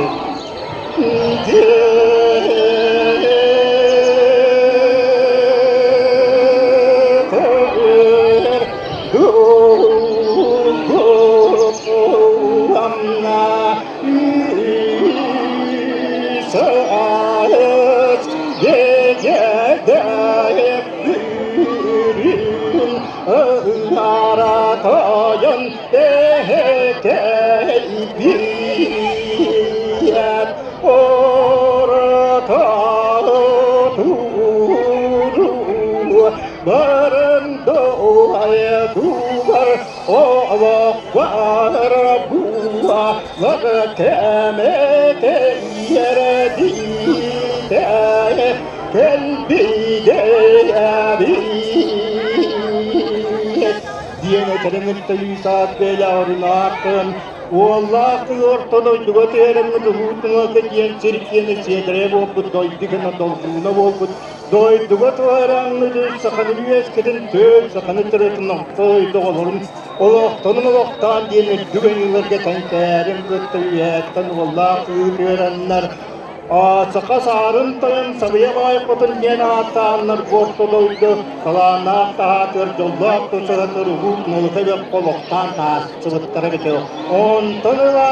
кэлбигэ диэн этэрин ыртайыы бэлэҕин уоллаах орто дойдуга түһэрэммит уһуутуҥа диэн сир киэнэ сиэдэрэй буолбут дойду гына долгууна буолбут дойдуга туһараҥҥыт саханы үөскэтин төл саханы төрөтүн орто дойду оҕолорун олохтонун олохтоон диэн үрдүк айыыларга тэҥкээрин кытта үйэттэн уоллаах ыытыараннар Саха саарын тойон Сабыйа баай хотун диэн ааттааннар орто дойду талааннаах таһаатыгар дьоллоох тусаратыр уһук нулута бөххө олохтоон таасчыбыттара эбитэ. Онтон ыла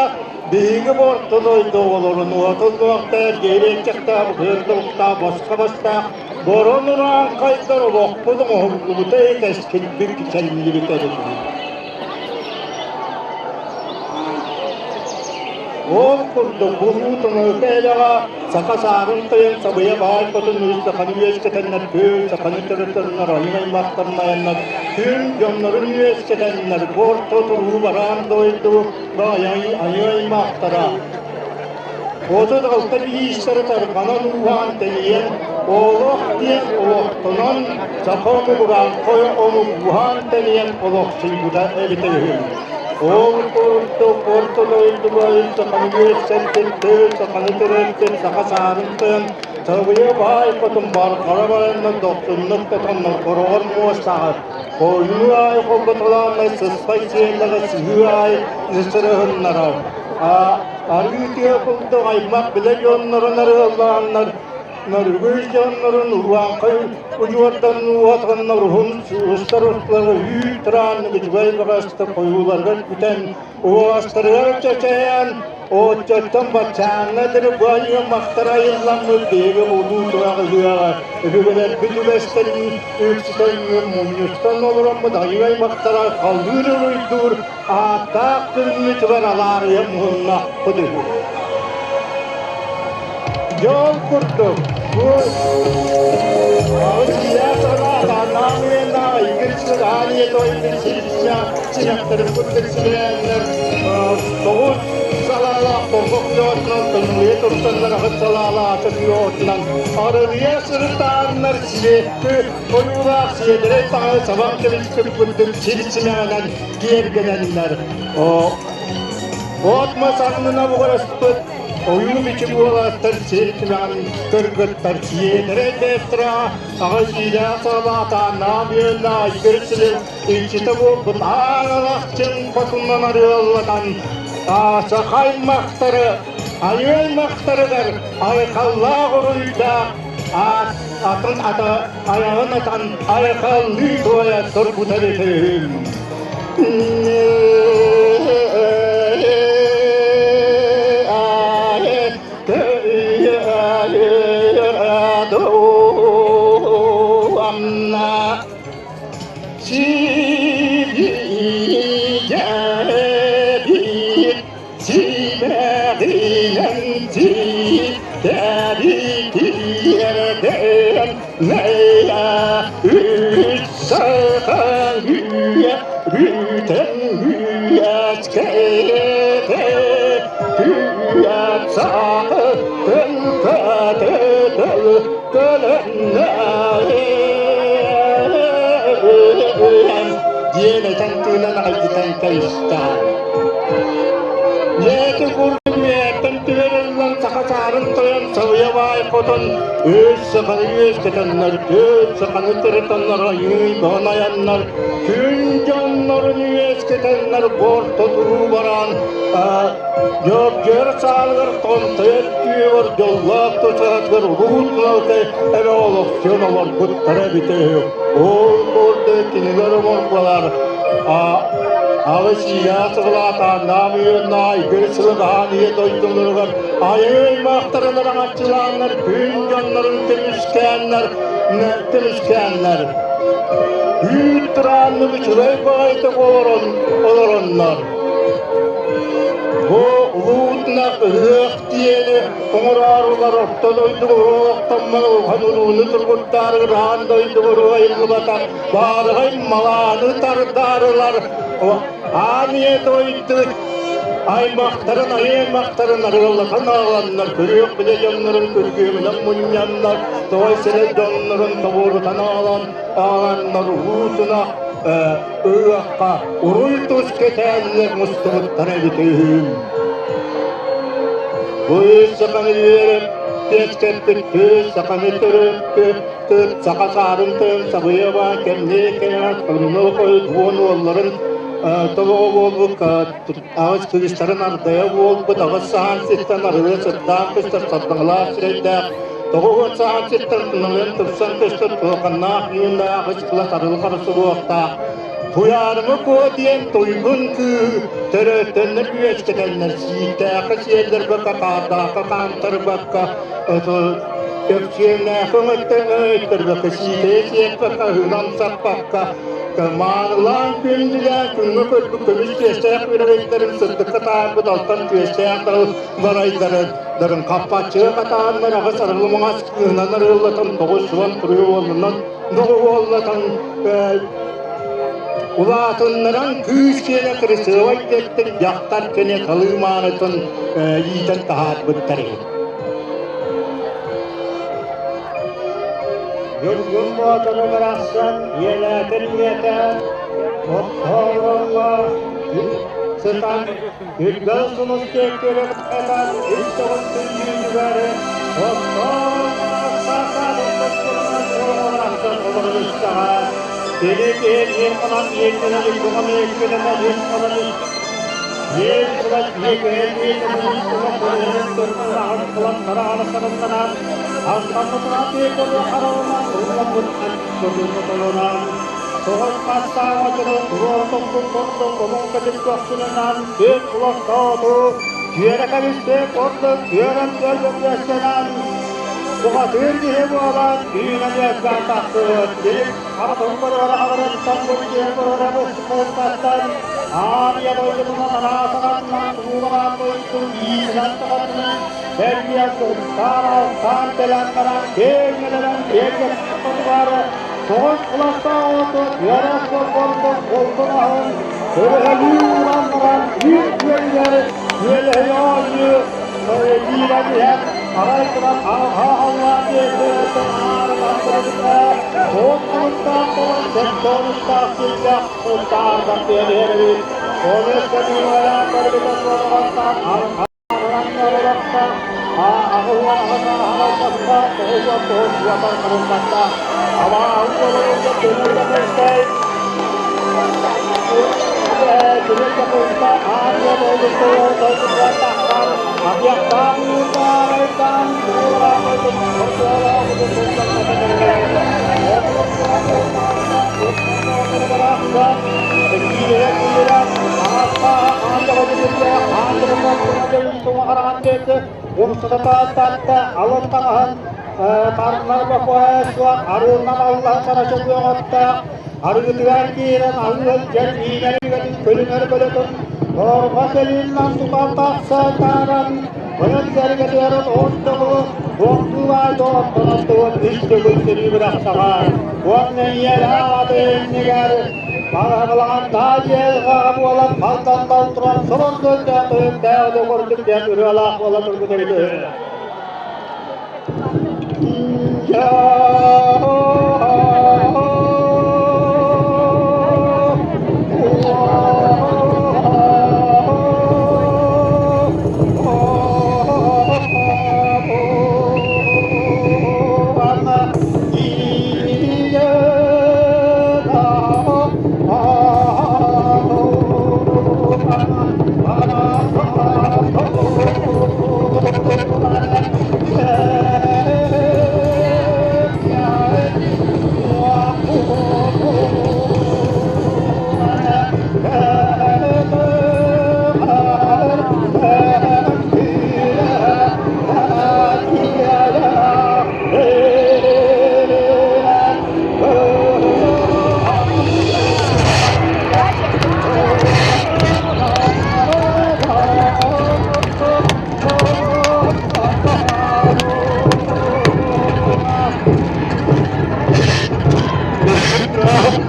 биһиги бу орто дойду оҕолорун уотуллуохтаах, дьиэриэччэхтээх, быһыырдыбыттаах, босхо бастаах, борон урааҥхайдар олохпут оҥоһуллубута кэскилбит кичэллибит эбит. Ол курдук булуу тымныыта эбэҕэ саха саарын тойон сабыйа баай хотун үс саханы үөскэтэннэр күөл саханы төрөтөннөр айын аймахтарын айаннар күн дьоннорун үөскэтэннэр буорто туруу бараан дойду айыы аймахтара 36 биистэрэ тарҕанан ууһаан тэнийэн олох диэн олохтонон саха омугураан хой омук ууһаан тэнийэн олохсуйбута эбитэ үһү. Ол курдук орто дойдуга саханы үөссэрбит, тыал саханы төрөппүт, саха саарын тыын, сабыйа баай хотун барҕара баранна дохсуннук тотоннор хороҕор муостаҕар, хойуу аай холботолааннай сыспай сиэллэҕэ сыһыы аай сырыһыннарар. Арыы тыа курдук аймах билэ дьоннорун арыаллааннар Нөрүгүй дьоннорун урааҥхай удьуордан уотаннар уһун устар усталара үүт турааннык үчүгэй баҕастык хойууларыгар бүтэн уостарыгар чэчэйэн оччоттон баччааҥҥа диэри бу айыаммахтар айылламмыт биһиги улуу тураах ыһыаҕа өбүгэлэрбит үгэстэрин үксүтэн мунньустан олороммут айыы аймахтара халыыр уруйдуур ааттаах күммүтүгэр алаарыйа муһуннахпыт үһү. Дьол курдук, бу тоҕус салаалаах торбох йоотунан тымныы турсаннар аҕыс салаалаах атын йоотунан арылыйа сырытааннар сиэппи ойуулаах сиэдэрэй таҥы сабан кэбиспит курдук сир симэҕинэн киэргэнэллэр. От мас аннына буҕараспыт ойуу-бичик уолаттар сир тимэҕин кыргыттар сиэтэрэй бэттэрэ аҕа сиилээх саҕалаатааннаах үөннээх айгыр силин иччитэ буолбут ааҥалахчын хотуннан арыаллатан саха аймахтары айыы аймахтарыгар айхаллаах уруйдаах атын ата айаҕын атан айхаллыы туойа турбута бүтүн. Диэн этэн тыынан аҕайдытан кэбистэ. Дьиэти курдук түһэриллэн саха саарын тойон сабыйа баай хотон үс саханы үөскэтэннэр, түөрт саханы тырытаннар, айыы баҕанайаннар, күн дьоннорун үөскэтэннэр борто туруу бараан дьор саалыгар тонтойор түөҕэр дьоллоох тусаатыгар улуу туналкай эбэ олохсуйан олорбуттара эбитэ үһү. Ол курдук кинилэр омургулар Аҕыс иилээх сылаатааннаах үйэннээх игир сылыгаан ийэ дойдуларыгар айыы аймахтарын араҥаччылааннар күн дьоннорун көмүскээннэр көмүскээннэр үүт турааннык үчүгэй баҕайытык олорон олороннор бу улуутна ыһыах диэни оҥороорулар орто дойдуга уруоктамман улахан урууну тургуттаарыгар аан дойдуга уруайыллыбатах баарыгай малааны тардаарылар аан ийэ дойду Аймахтарын, айыы аймахтарын арыаллатан аҕаланнар, көрүөх билэ дьоннорун күргүөмүнэн мунньаннар, той сирэй дьоннорун тобуорутан аҕалан, аҕаланнар уутуна ыһыахха уруй тус кэтээллэр мустубуттар эбит үһү. Бу саханы үөрэн үөскэппит кыыс саханы төрөппүт саха саарын тыын сабыйаба кэмниэ кэмэ тымныы хойут уон уолларын тобоҕо буолбут аҕыс кыыстарын ардайа буолбут аҕыс саһаан сиртэн арыгы сыттаах көстөр сардаҥалаах сирэйдээх 90 саһаан сиртэн тыналыан тупсан көстөр туоханнаах ньууннаах аҕыс кылас арылы харысы буолуохтаах Туйаарыма Куо диэн туйгун кыыһы төрөттөннөр үөскэтэллэр сииктээххэ сиэллэрбэккэ хаардаахха хаамтарбакка Өксүөннээххэ өҥөттөрбөккө сиитэйэ сиэппэккэ ыһыынан саппакка маанылаан күндүлээн күҥҥэ көрбүт көмүс түөстээх үрэгэйдэрин сырдыкка таһаарбыт алтан түөстээх барайдарын дарын хаппаччыга хатааннар аҕыс арылы маҥас кыыһынан арыаллатан 90 туруйу уолланан доҕуһуоллатан улаатыннаран кыыс киэнэ кырасыабай кэттин дьахтар кини талыы маанытын иитэн таһаарбыттар эбит. Ньургун Боотуру барахсан ийэлээтэр ийэтэ оттооролло сытан үргэл сулус диэккэрэ үс тоҕус күндүүтүгэр Кини киһи биир хонон бииргинэн икки иккинэн үс хонон биир сылас биир биир Тоҕус хастааҕа туруор тохтун курдук омун кэтит көхсүнэн түөрт уластаату түөрэ кэбистэ курдук түөрэн түөрбөкүөстэнэн бухатыыр киһи буолан түүнэн үөскээн тахсыбыт билик хабатын көрөр хабарыттан бу киһи көрөрө быстан Аария дойдутунан араасаҕатынан туулаҕаан дойдутун иисинэн саҕатынан бэргиэн сылтаан кэлэн баран киэҥ киэҥ тоҕус кыластаах үөрэх болбордон болдун аһын өрөһөлүү уран баран үүт күөлүгэр күөлэһи оонньуу киирэн иһэн арай туран аллаа диэки тоҕус хонуктаах болон сэттэ хонуктаах сиргэ таардан биэриэбит оны сэмиуэлээн барбыта суоҕаттан Арыгытыгар киирэн алыһын дьэр иинэригэтин көлүнэр көлөтүн торҕо сэлииннэн тутан тахса тааран ойон сэргэтиэрин оттоҕу туохтуубай доҕоттонон тугун үс төгүл сирии бырахсаҕа уонна ийэлээх иннигэр балаҕан таадьыаҕа буолан малтан туран солон көлдөөх тойонтоох да курдук диэн ырыалаах буола турбут эбит.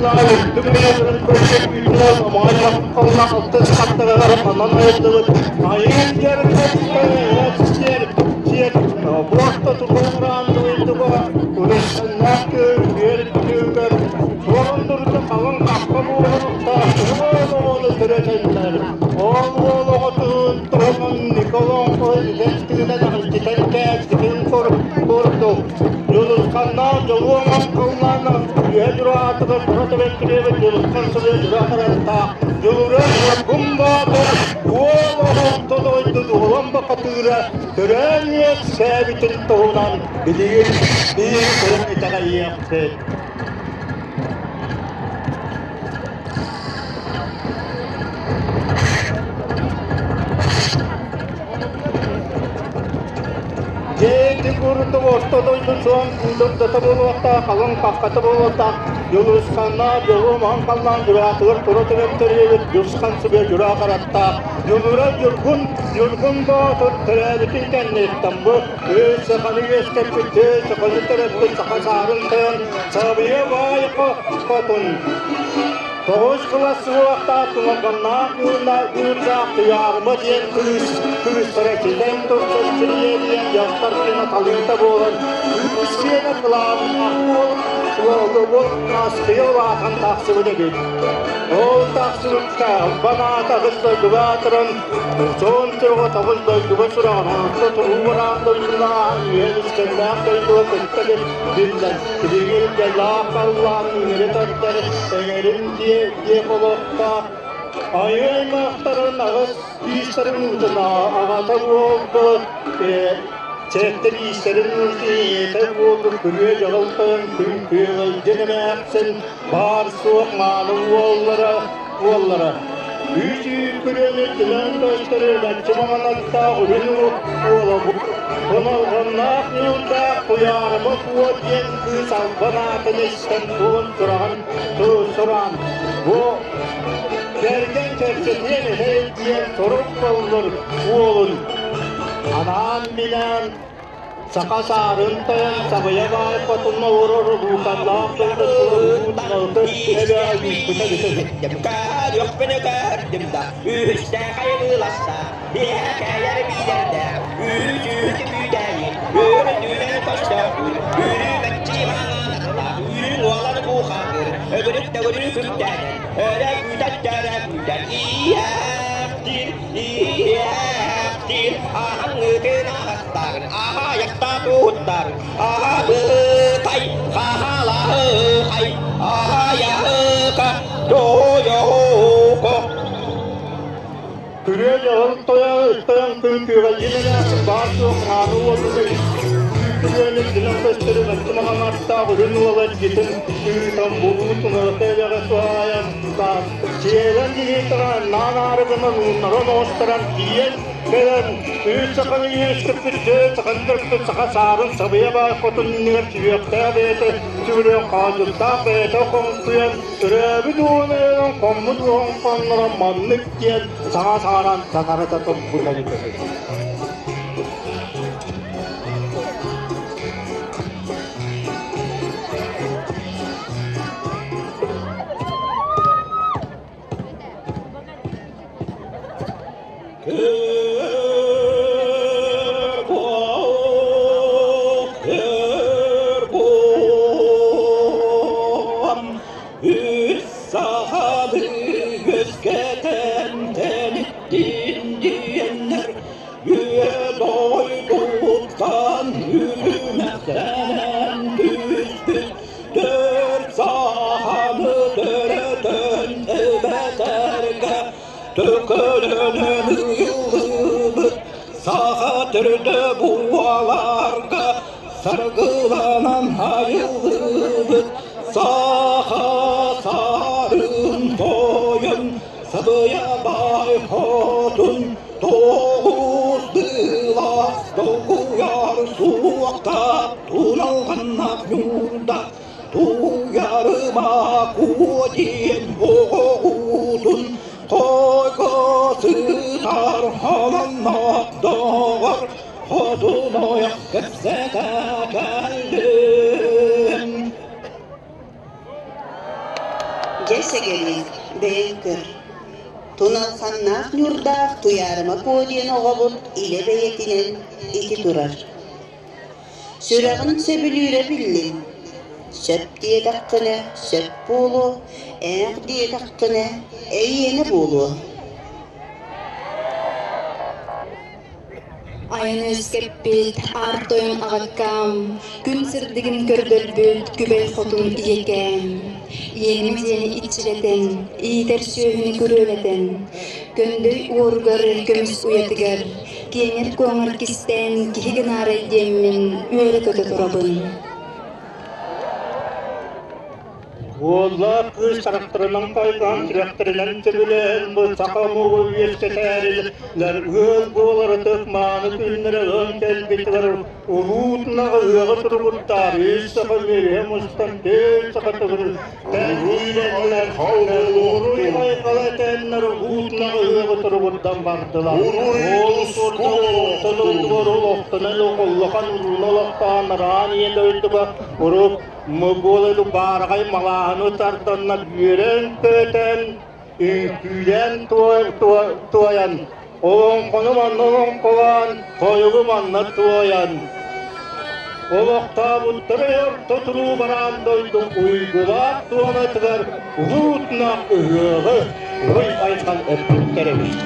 Үрдүк бэйэлэрин көрсө омоон алтыс хаттарыгар онон айыллыбыт айыы диэн сиэр буоста тутууран дойдуга урусханнаах күөл күлүгэр суорун дурда халыҥ хахха буолуохта уол оҕону төрөтөллөр. Ол уол оҕотун туһунан Николоҥхо үгэс тыынан аҕылдьытан кээспитин курдук Дьулусханнаах дьолуоҥ оҥкуллаан үөһэ дьураатыгар тура тэбэн түрэбит Дьулусхан сылы дьура хараттаах Дьулуран Ньургун Боотур уол оҕонто дойду дуолан бакатыыра төрөөн үөскээбитин туһунан билигин биир көрөн итэҕэйиэхпит. Дьиэти курдук орто дойду суон куудурдата буолуохтаах, халыҥ хаххата буолуохтаах, Дьулусханнаах дьолу маҥан халлаан дьураатыгар тура түбэн төрүөбүт Дьусхан сүгэ дьураа харахтаах, Дьулура Дьургун, Дьургун Боотур төрөөбүтүн кэнниттэн бу үс саханы үөскэппит, түөрт саханы төрөппүт саха саарын тойон Сабыйа баай хотун Тоҕус кылас суохтаах туналҕаннаах уурдаах Туйаарыма диэн кыыс кыыстара ситэн турсан сириэдийэн дьахтар киэнэ талыыта буолан кыыс киэнэ кылааннаах буол аскыйа улаатан тахсыбыт эбит. Ол тахсыбыкка албан аата аҕыс дойдуга аатыран Соон туруга тоҕус дойдуга сураҕын орто туруулаан дойдулаах үһүөн үскэллээх дойдуга кытта биллэр Билигин дьаллаах халлаан үҥүрү тардар эҥэрин диэх олохтоох айыы аймахтарын аҕыс иистэрин уутун аҕата буолбут чэттэр иистэрин уутун ийэтэ буолбут күрүө дьаҕыл тойон күн күөгэлдьин эмээхсин баар суох мааны уоллара уоллара үс күрүөнү түмэн көстөр баччы маҥанаттаах үрүн уола Хоноҕонноох ньуурдаах Туйаарыма Куо диэн кыыс албан аатын истэн туон сураҕын сураан бу кэргэн кэпсэтиэн этэй диэн сорук боллур уолун анаан-минээн Саха саарын тойон сабыйа баай хотунна олорор улууканнаах дойдутугар эбэ ыыппыта Көрүөхпүнү көрдүм да, үһүстээх айылыыласта, биһээкээйэр биидэрдээх, үүрү күүтээйин, үүрү көстөөхтүүр, үүрү мэччи маҥанаттаах, үүрү уолан куухаатыр, өгүрүк төгүрү күнтээнэн, өрө күүтэр төрө күүтэр, иэхтиир, иэхтиир, аһаҥҥытын аһастаҕын, аһайахта туттар, аһабытай, хаһалаһыхай, аһайаһыка, туойоко. Күрүө дьаһал тойон күн күөгэлдьин эмээхсин баар суох мааны уолугар күрүөнү билэн көстөрү мөккү маҥанаттаах үрүн уола илгитин ыытан булуутун ырата эбэҕэ туһаайан сиэлэн дьиһиитаҕа наан аарыгынан ууннаран оҕустаран тиийэн кэлэн үс саханы үөскэппит түөрт саханы төрпүт саха саарын сабыйа баай хотун иннигэр сүһүөхтээх бэйэтэ сүгүрүөн хаадьыттаах бэйэтэ хоҥкуйан төрөөбүт уон хоммут уон хоннорон маннык диэн саҥа саҥаран сатарыта турбута Үс сахалы үөскэтэн тэниттин диэннэр үө дойдуттан үрүмэхтэнэн түспүт төрт саханы төрөтөн эбэтэргэ төкөлөнөн ыйыллыбыт саха төрдө буоларга саргыланан айыллыбыт саха сарын тойон сабыйа баай хотун тоҕус дылас долгуйар суохта туналҕаннаах ньуурда туйарыма куо диэн оҕоҕутун хойго сытар холонноох доҕор хотун ойох кэпсэтэ кэллим. Дьэ сэгэриэм, бэйэҥ көр. Туналханнаах ньуурдаах Туйаарыма Куо диэн оҕобут илэ бэйэтинэн ити турар. Сүрэҕин сөбүлүүрэ биллин. Сөп диэтэххинэ сөп буолуо, ээх диэтэххинэ эйиэнэ буолуо. Айан үөскэппит аар тойон аҕаккаам, күн сырдыгын көрдөрбүт күбэй хотун ийэкээм, иэним диэни иччилэтэн, иитэр сүөһүнү күрүөлэтэн, көндөй уоругар көмүс уйатыгар, киэҥэр-куоҥар кистээн киһи гынаарай диэммин үөрэ-көтө турабын. Уоллаах кыыс харахтарынан хайҕаан, сүрэхтэринэн сөбүлээн бу саха омугу үөскэтээрилэр ыал буолар ытык мааны күннэрэ ыан кэлбитигэр улуутунаҕа ыаҕы туругуртаар үс саха үөрүһэ мустан түөрт саха төгүрүк киирэннэр уруй айхала этэннэр улуутунаҕа ыаҕы туругурдан бардылар. Ол курдук олохтонон улахан урууну олохтоон араан ийэ дойдуга урук Моголы баараҕай малааһыны тарданнар үөрэн-көтөн, үҥкүүлээн туойан, олоҥхону манна олоҥхолоон, тойугу манна туойан, олохтообуттары орто туруу бараан дойду уйгулаах туонатыгар улуутунаах ыһыаҕы уруй-айхан эппиттэр эбит.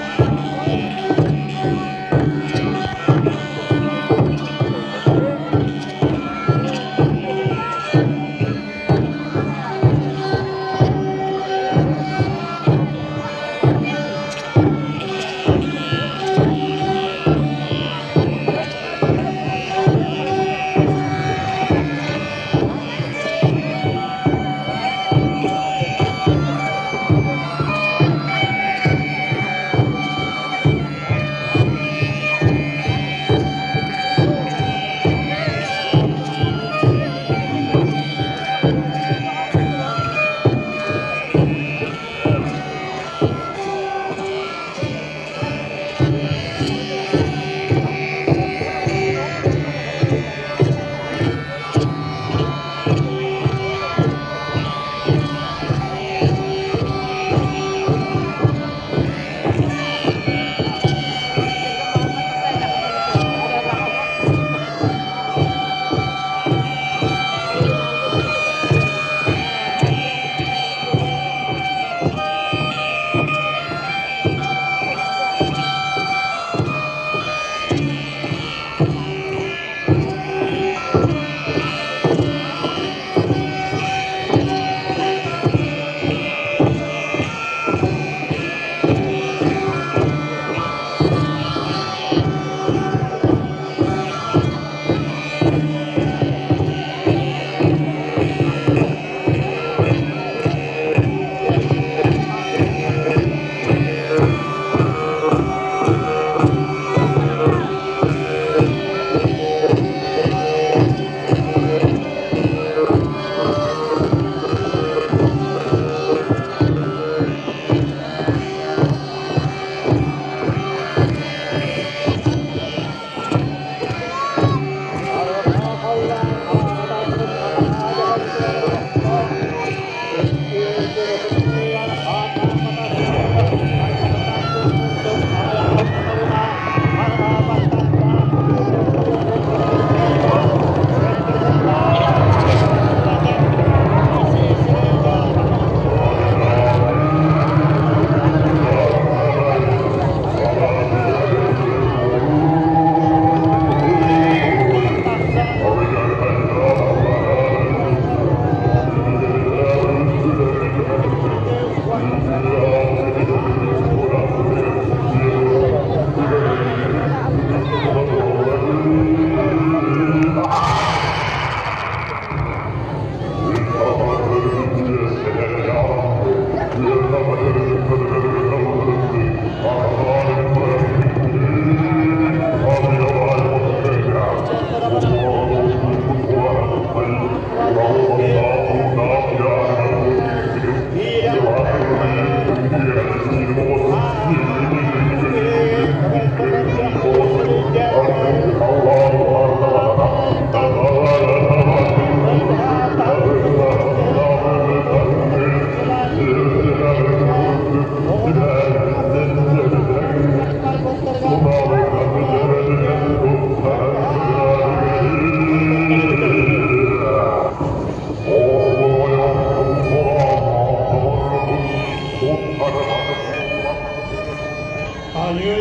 Айыы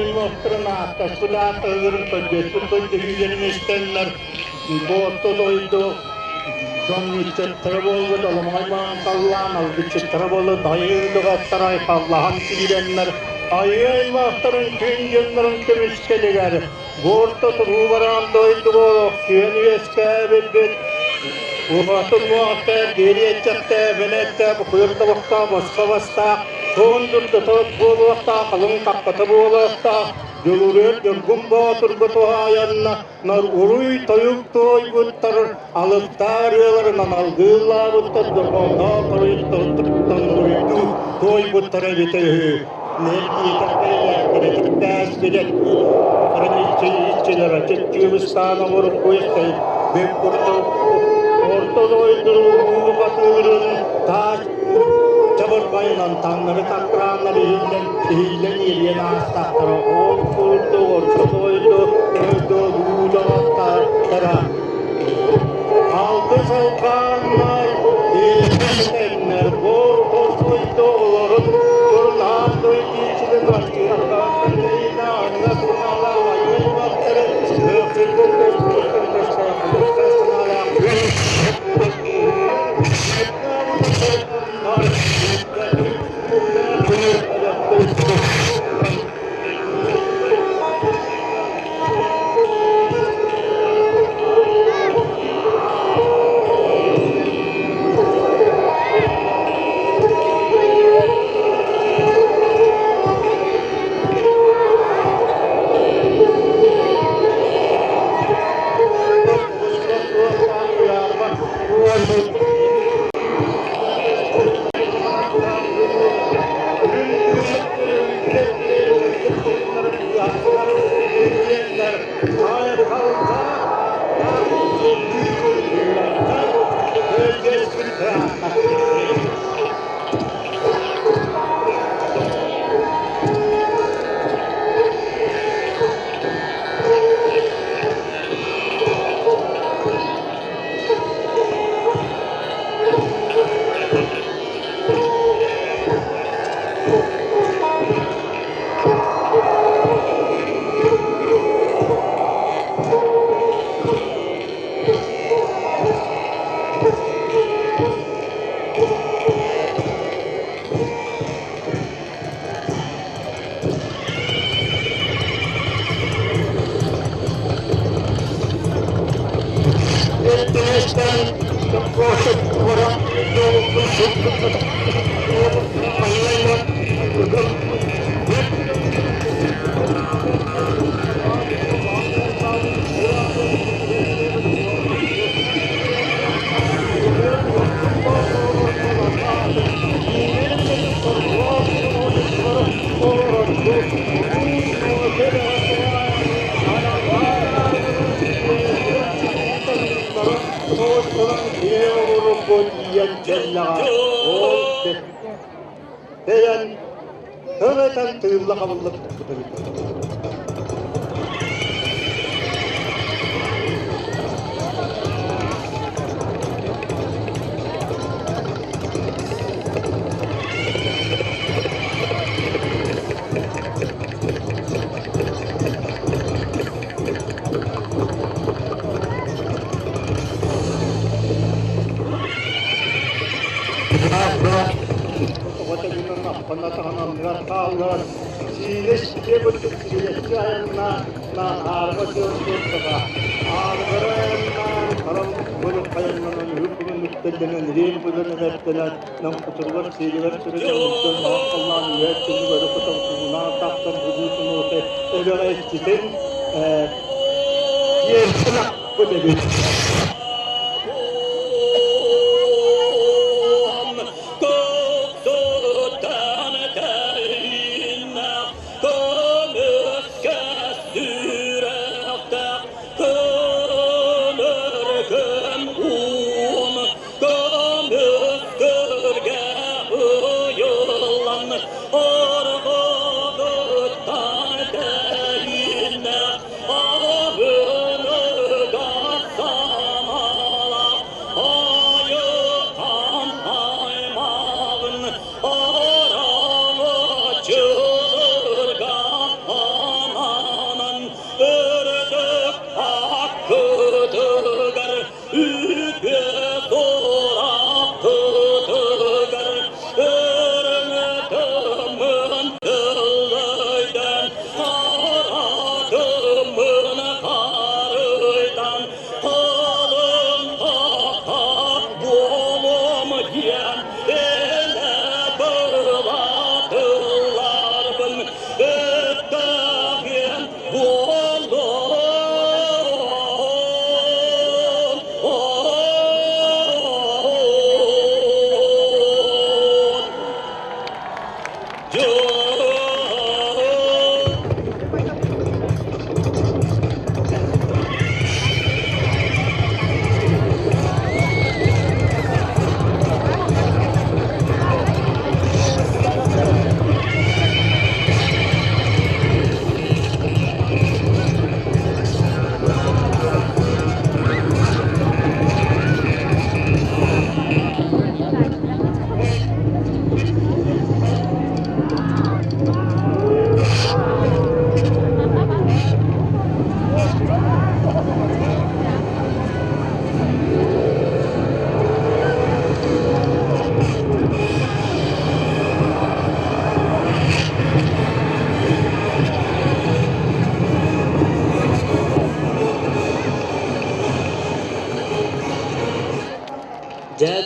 ааттаспыт ааттарыларын көрдөспүт көрдөһүүлэрин истэннэр бу орто дойду дьон ыччаттара буолбут аламаҕай маҥан халлаан алгысчыттара буолбут айыы доҕоттор айхаллаһан киирэннэр айыы аймахтарын күн дьоннорун көмүскэлигэр бу орто туруу бараан дойдуга олохсуйан үөскээбиппит Уһатын уоҕта диэриэччэхтэ бэлэттэ букуйар тобохтоох босхо бастаах суон дурдата буолуохтаах халыҥ хаппата буолуохтаах дьулуруйар дьургун боотурга туһаайанна нар уруй тойук туойбуттар алыптаар ыаларынан алгыыллаабыттар дорҕоонноох хоруйуттан уруйдуу туойбуттара эбитэ үһү Орто дойду батыырын таас чабырҕайынан таҥнары таккырааннар иһиллэн иһиллэн иэриэн аастахтара ол курдук орто дойду дойду дуулаҕаттара Алгыс алҕааннар, иэдэннэр, буор дойду олорун турнаан дойдиичилин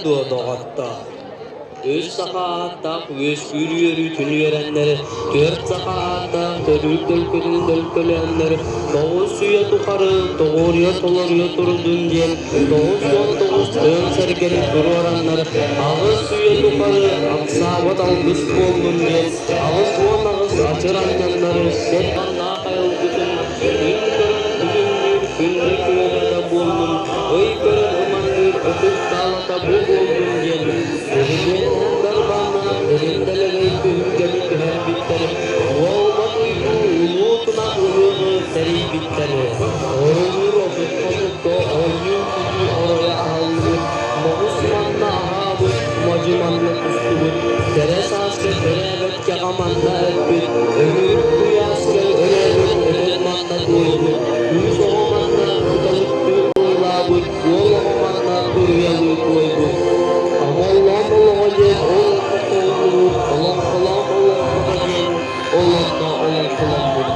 дуо, доҕоттоор? Үс саха ааттаах үөскүүр үөрүүтүн үөрэннэр, түөрт саха ааттаах төрүүр төлкөтүн төлкөлөөннөр, 9 үйэ тухары тоҕуоруйа толоруйа турдун диэн 99 тыын сэргэни туруораннар, 8 үйэ тухары ахсаабат алгыс буоллун диэн 88 ачыр анньаннар сэр аннаах айылгытын күн көрөн күлүмнүүр күндү күөлэ да буоллун, ый көрөн ыманныыр ытык таалата бу буоллун диэн Дьүрүһүөннээх дарбааннаах дириҥ дэлэгэй түһүлгэни түһэрбиттэр, уолбат уйгу улуу тунах ыһыаҕы тэрийбиттэр. Орулуур 30 хонукка оонньуу-күлүү оройо аһыллыбыт, моҕус манна аһаабыт, модьу манна тустубут, кэрэ сааска төрөөбөт кэҕэ манна өппүт, өҥүрүк куйааска өрөөбүт өтөр манна туойбут, кыыс оҕо манна кыталыктыы ыллаабыт, уол оҕо манна туруйалыы туойбут. Омоллоон олоҕо диэн ол олоҥхолууллубут, олоҥхолоон олоҥхото диэн ол онно олоҥхоломмут.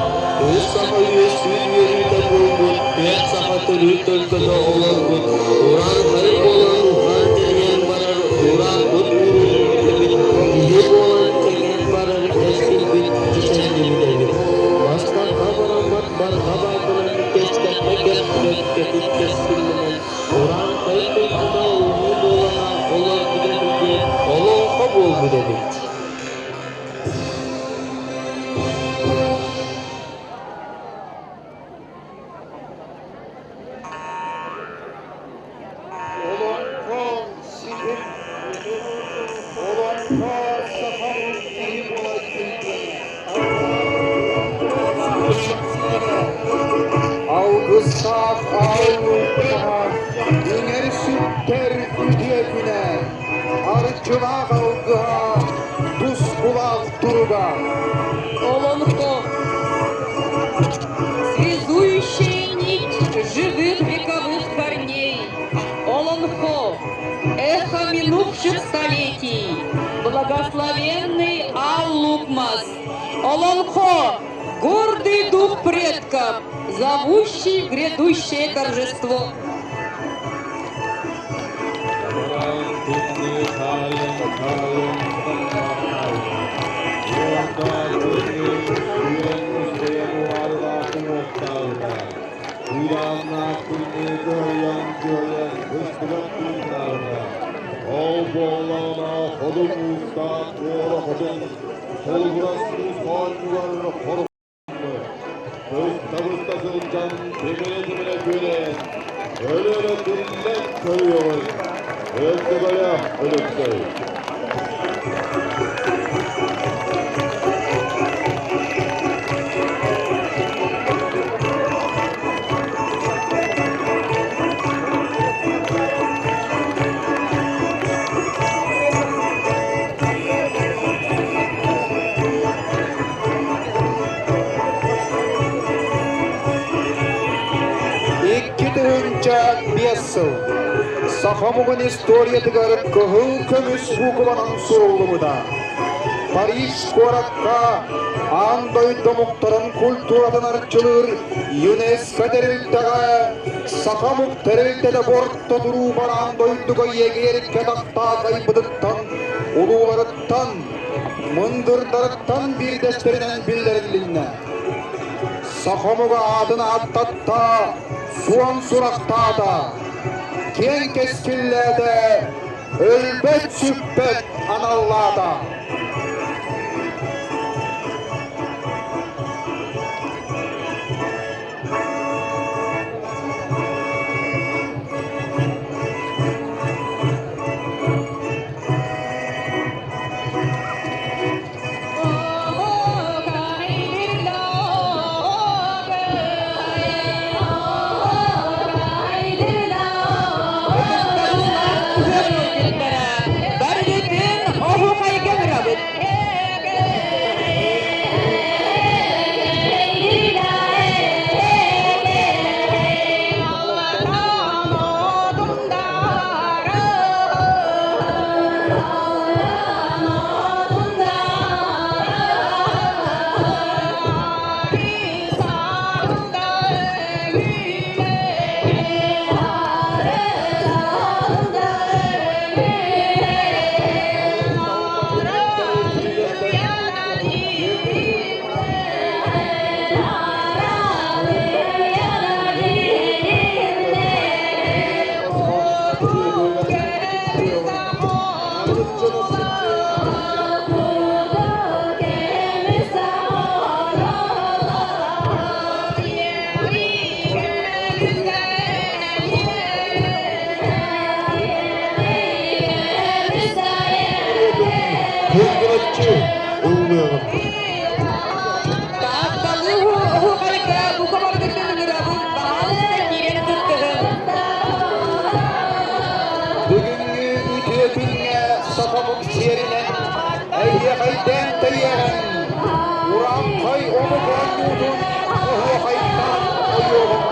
Үс саха үөскүүр үөрүүтэ буолбут, түөрт саха төрүүр төлкөтө олорбут, урааҥхай буолан уһаан тэнийэн барар урааппыт ууруллубут эбит, киһи буолан кэҥээн барар кэскилбит кичэллибит эбит. Бастакка бараммат барҕа баайданан кэстэххэ кэп кэтит кэскиллэнэн урааҥхай куйгута улуу дуолана олорбут эбит диэн олоҥхо буолбут эбит. Олоҥхо ситим, олоҥхо саха киһи буолар килбиэнэ. Алгыстаах аал иҥэр сүктэр үтүө күнэ, арчылаах алгыһа, тускулаах туруга. Олонхо. Связующая нить живых вековых корней. Олонхо. Эхо минувших столетий. Благословенный Аллукмас. Олонхо. Гордый дух предков, зовущий в грядущее торжество. Тымныы хаайан хаайан ханнаахтаабыта. Уордаах тымныы сүүрэн устайан уһаарылаах уҥуохтаабыта. Кыыдааннаах тымныы кыһыйан кыһыйан быстыбат тыыннаабыта. Ол буоллаҕына Ходун уустаах Туора Хотун холугурас муус хоонньугар хоруммут. Быста-быста сылдьан тимирэ-тимирэ күөлэйэн, өлө-өлө тиллэн көрүөҕүн, Өттүгөлөөх Өлөксөй. 2005 сыл саха омугун историятыгар кыһыл көмүс буукубанан суруллубута. Париж куоракка аан дойду омуктарын культуратын арчылыыр ЮНЕСКО тэрилтэҕэ саха омук тэрилтэтэ борто туруу бараан дойдуга иэгиэриккэ тахтаахайбытыттан улууларыттан, мындырдарыттан биирдэстэринэн биллэрилиннэ. Саха омуга аатын ааттатта, суон сурахтаата, киэҥ кэскиллээтэ, өлбөт-сүппэт аналлаата. Ытыктабыллаах ыһыах ыалдьыттара, барыгытын оһуохайга ыҥырабыт. Кыҥкыначчы ыллыаҕым. Таатталыы оһуохайга бука барытын ыҥырабыт, баһаалыста киирэн кыттыһыҥ. Бүгүҥҥү үтүө күҥҥэ сахабыт сиэринэн эһиэхэйдээн тэйиэҕиҥ, урааҥхай омук оонньуутун оһуохайтаан ойуоҕуҥ.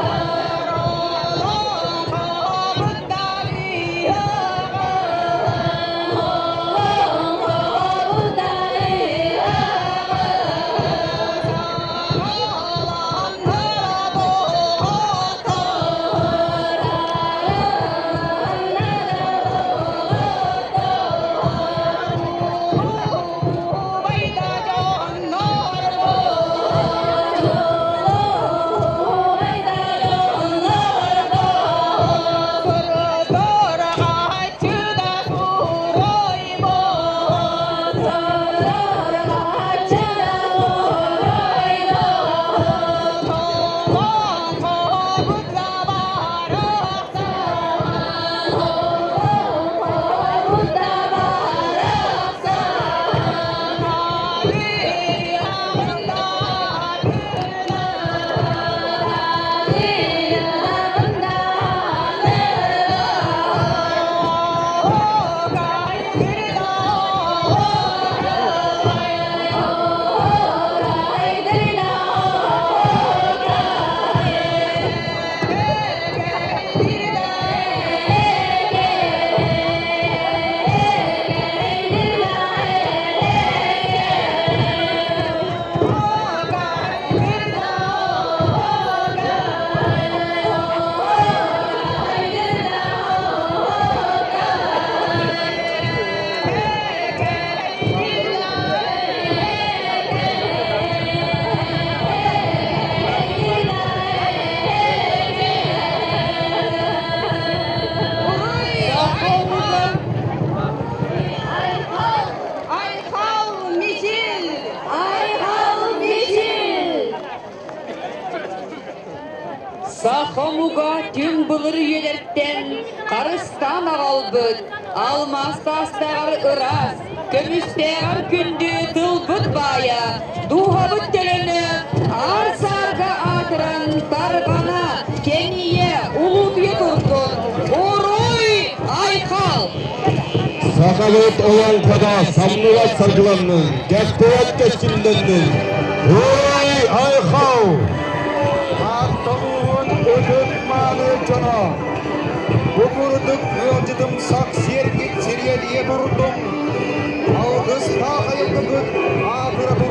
Айхал Мичил! Айхал Мичил! Саха омуга түҥ былыр үйэлэртэн харыстаан аҕалбыт, алмаас таастааҕар ыраас, көмүстээҕэр күндү тылбыт баайа, дууһабыт төлөнө аар-саарга аатыран тарҕана, кэнийэ, улуутуйа турдун! Уруй Айхал! Сахабыт олоҥхото самныбат саргыланнын, кэхтибэт кэскиллэннин! Уруй Айхал! Таатта улууһун ытык-мааны дьоно! Бу курдук ыалдьытымсах сиэргит сириэдийэ турдун, алгыстаах айылгыгыт аатыра турдун!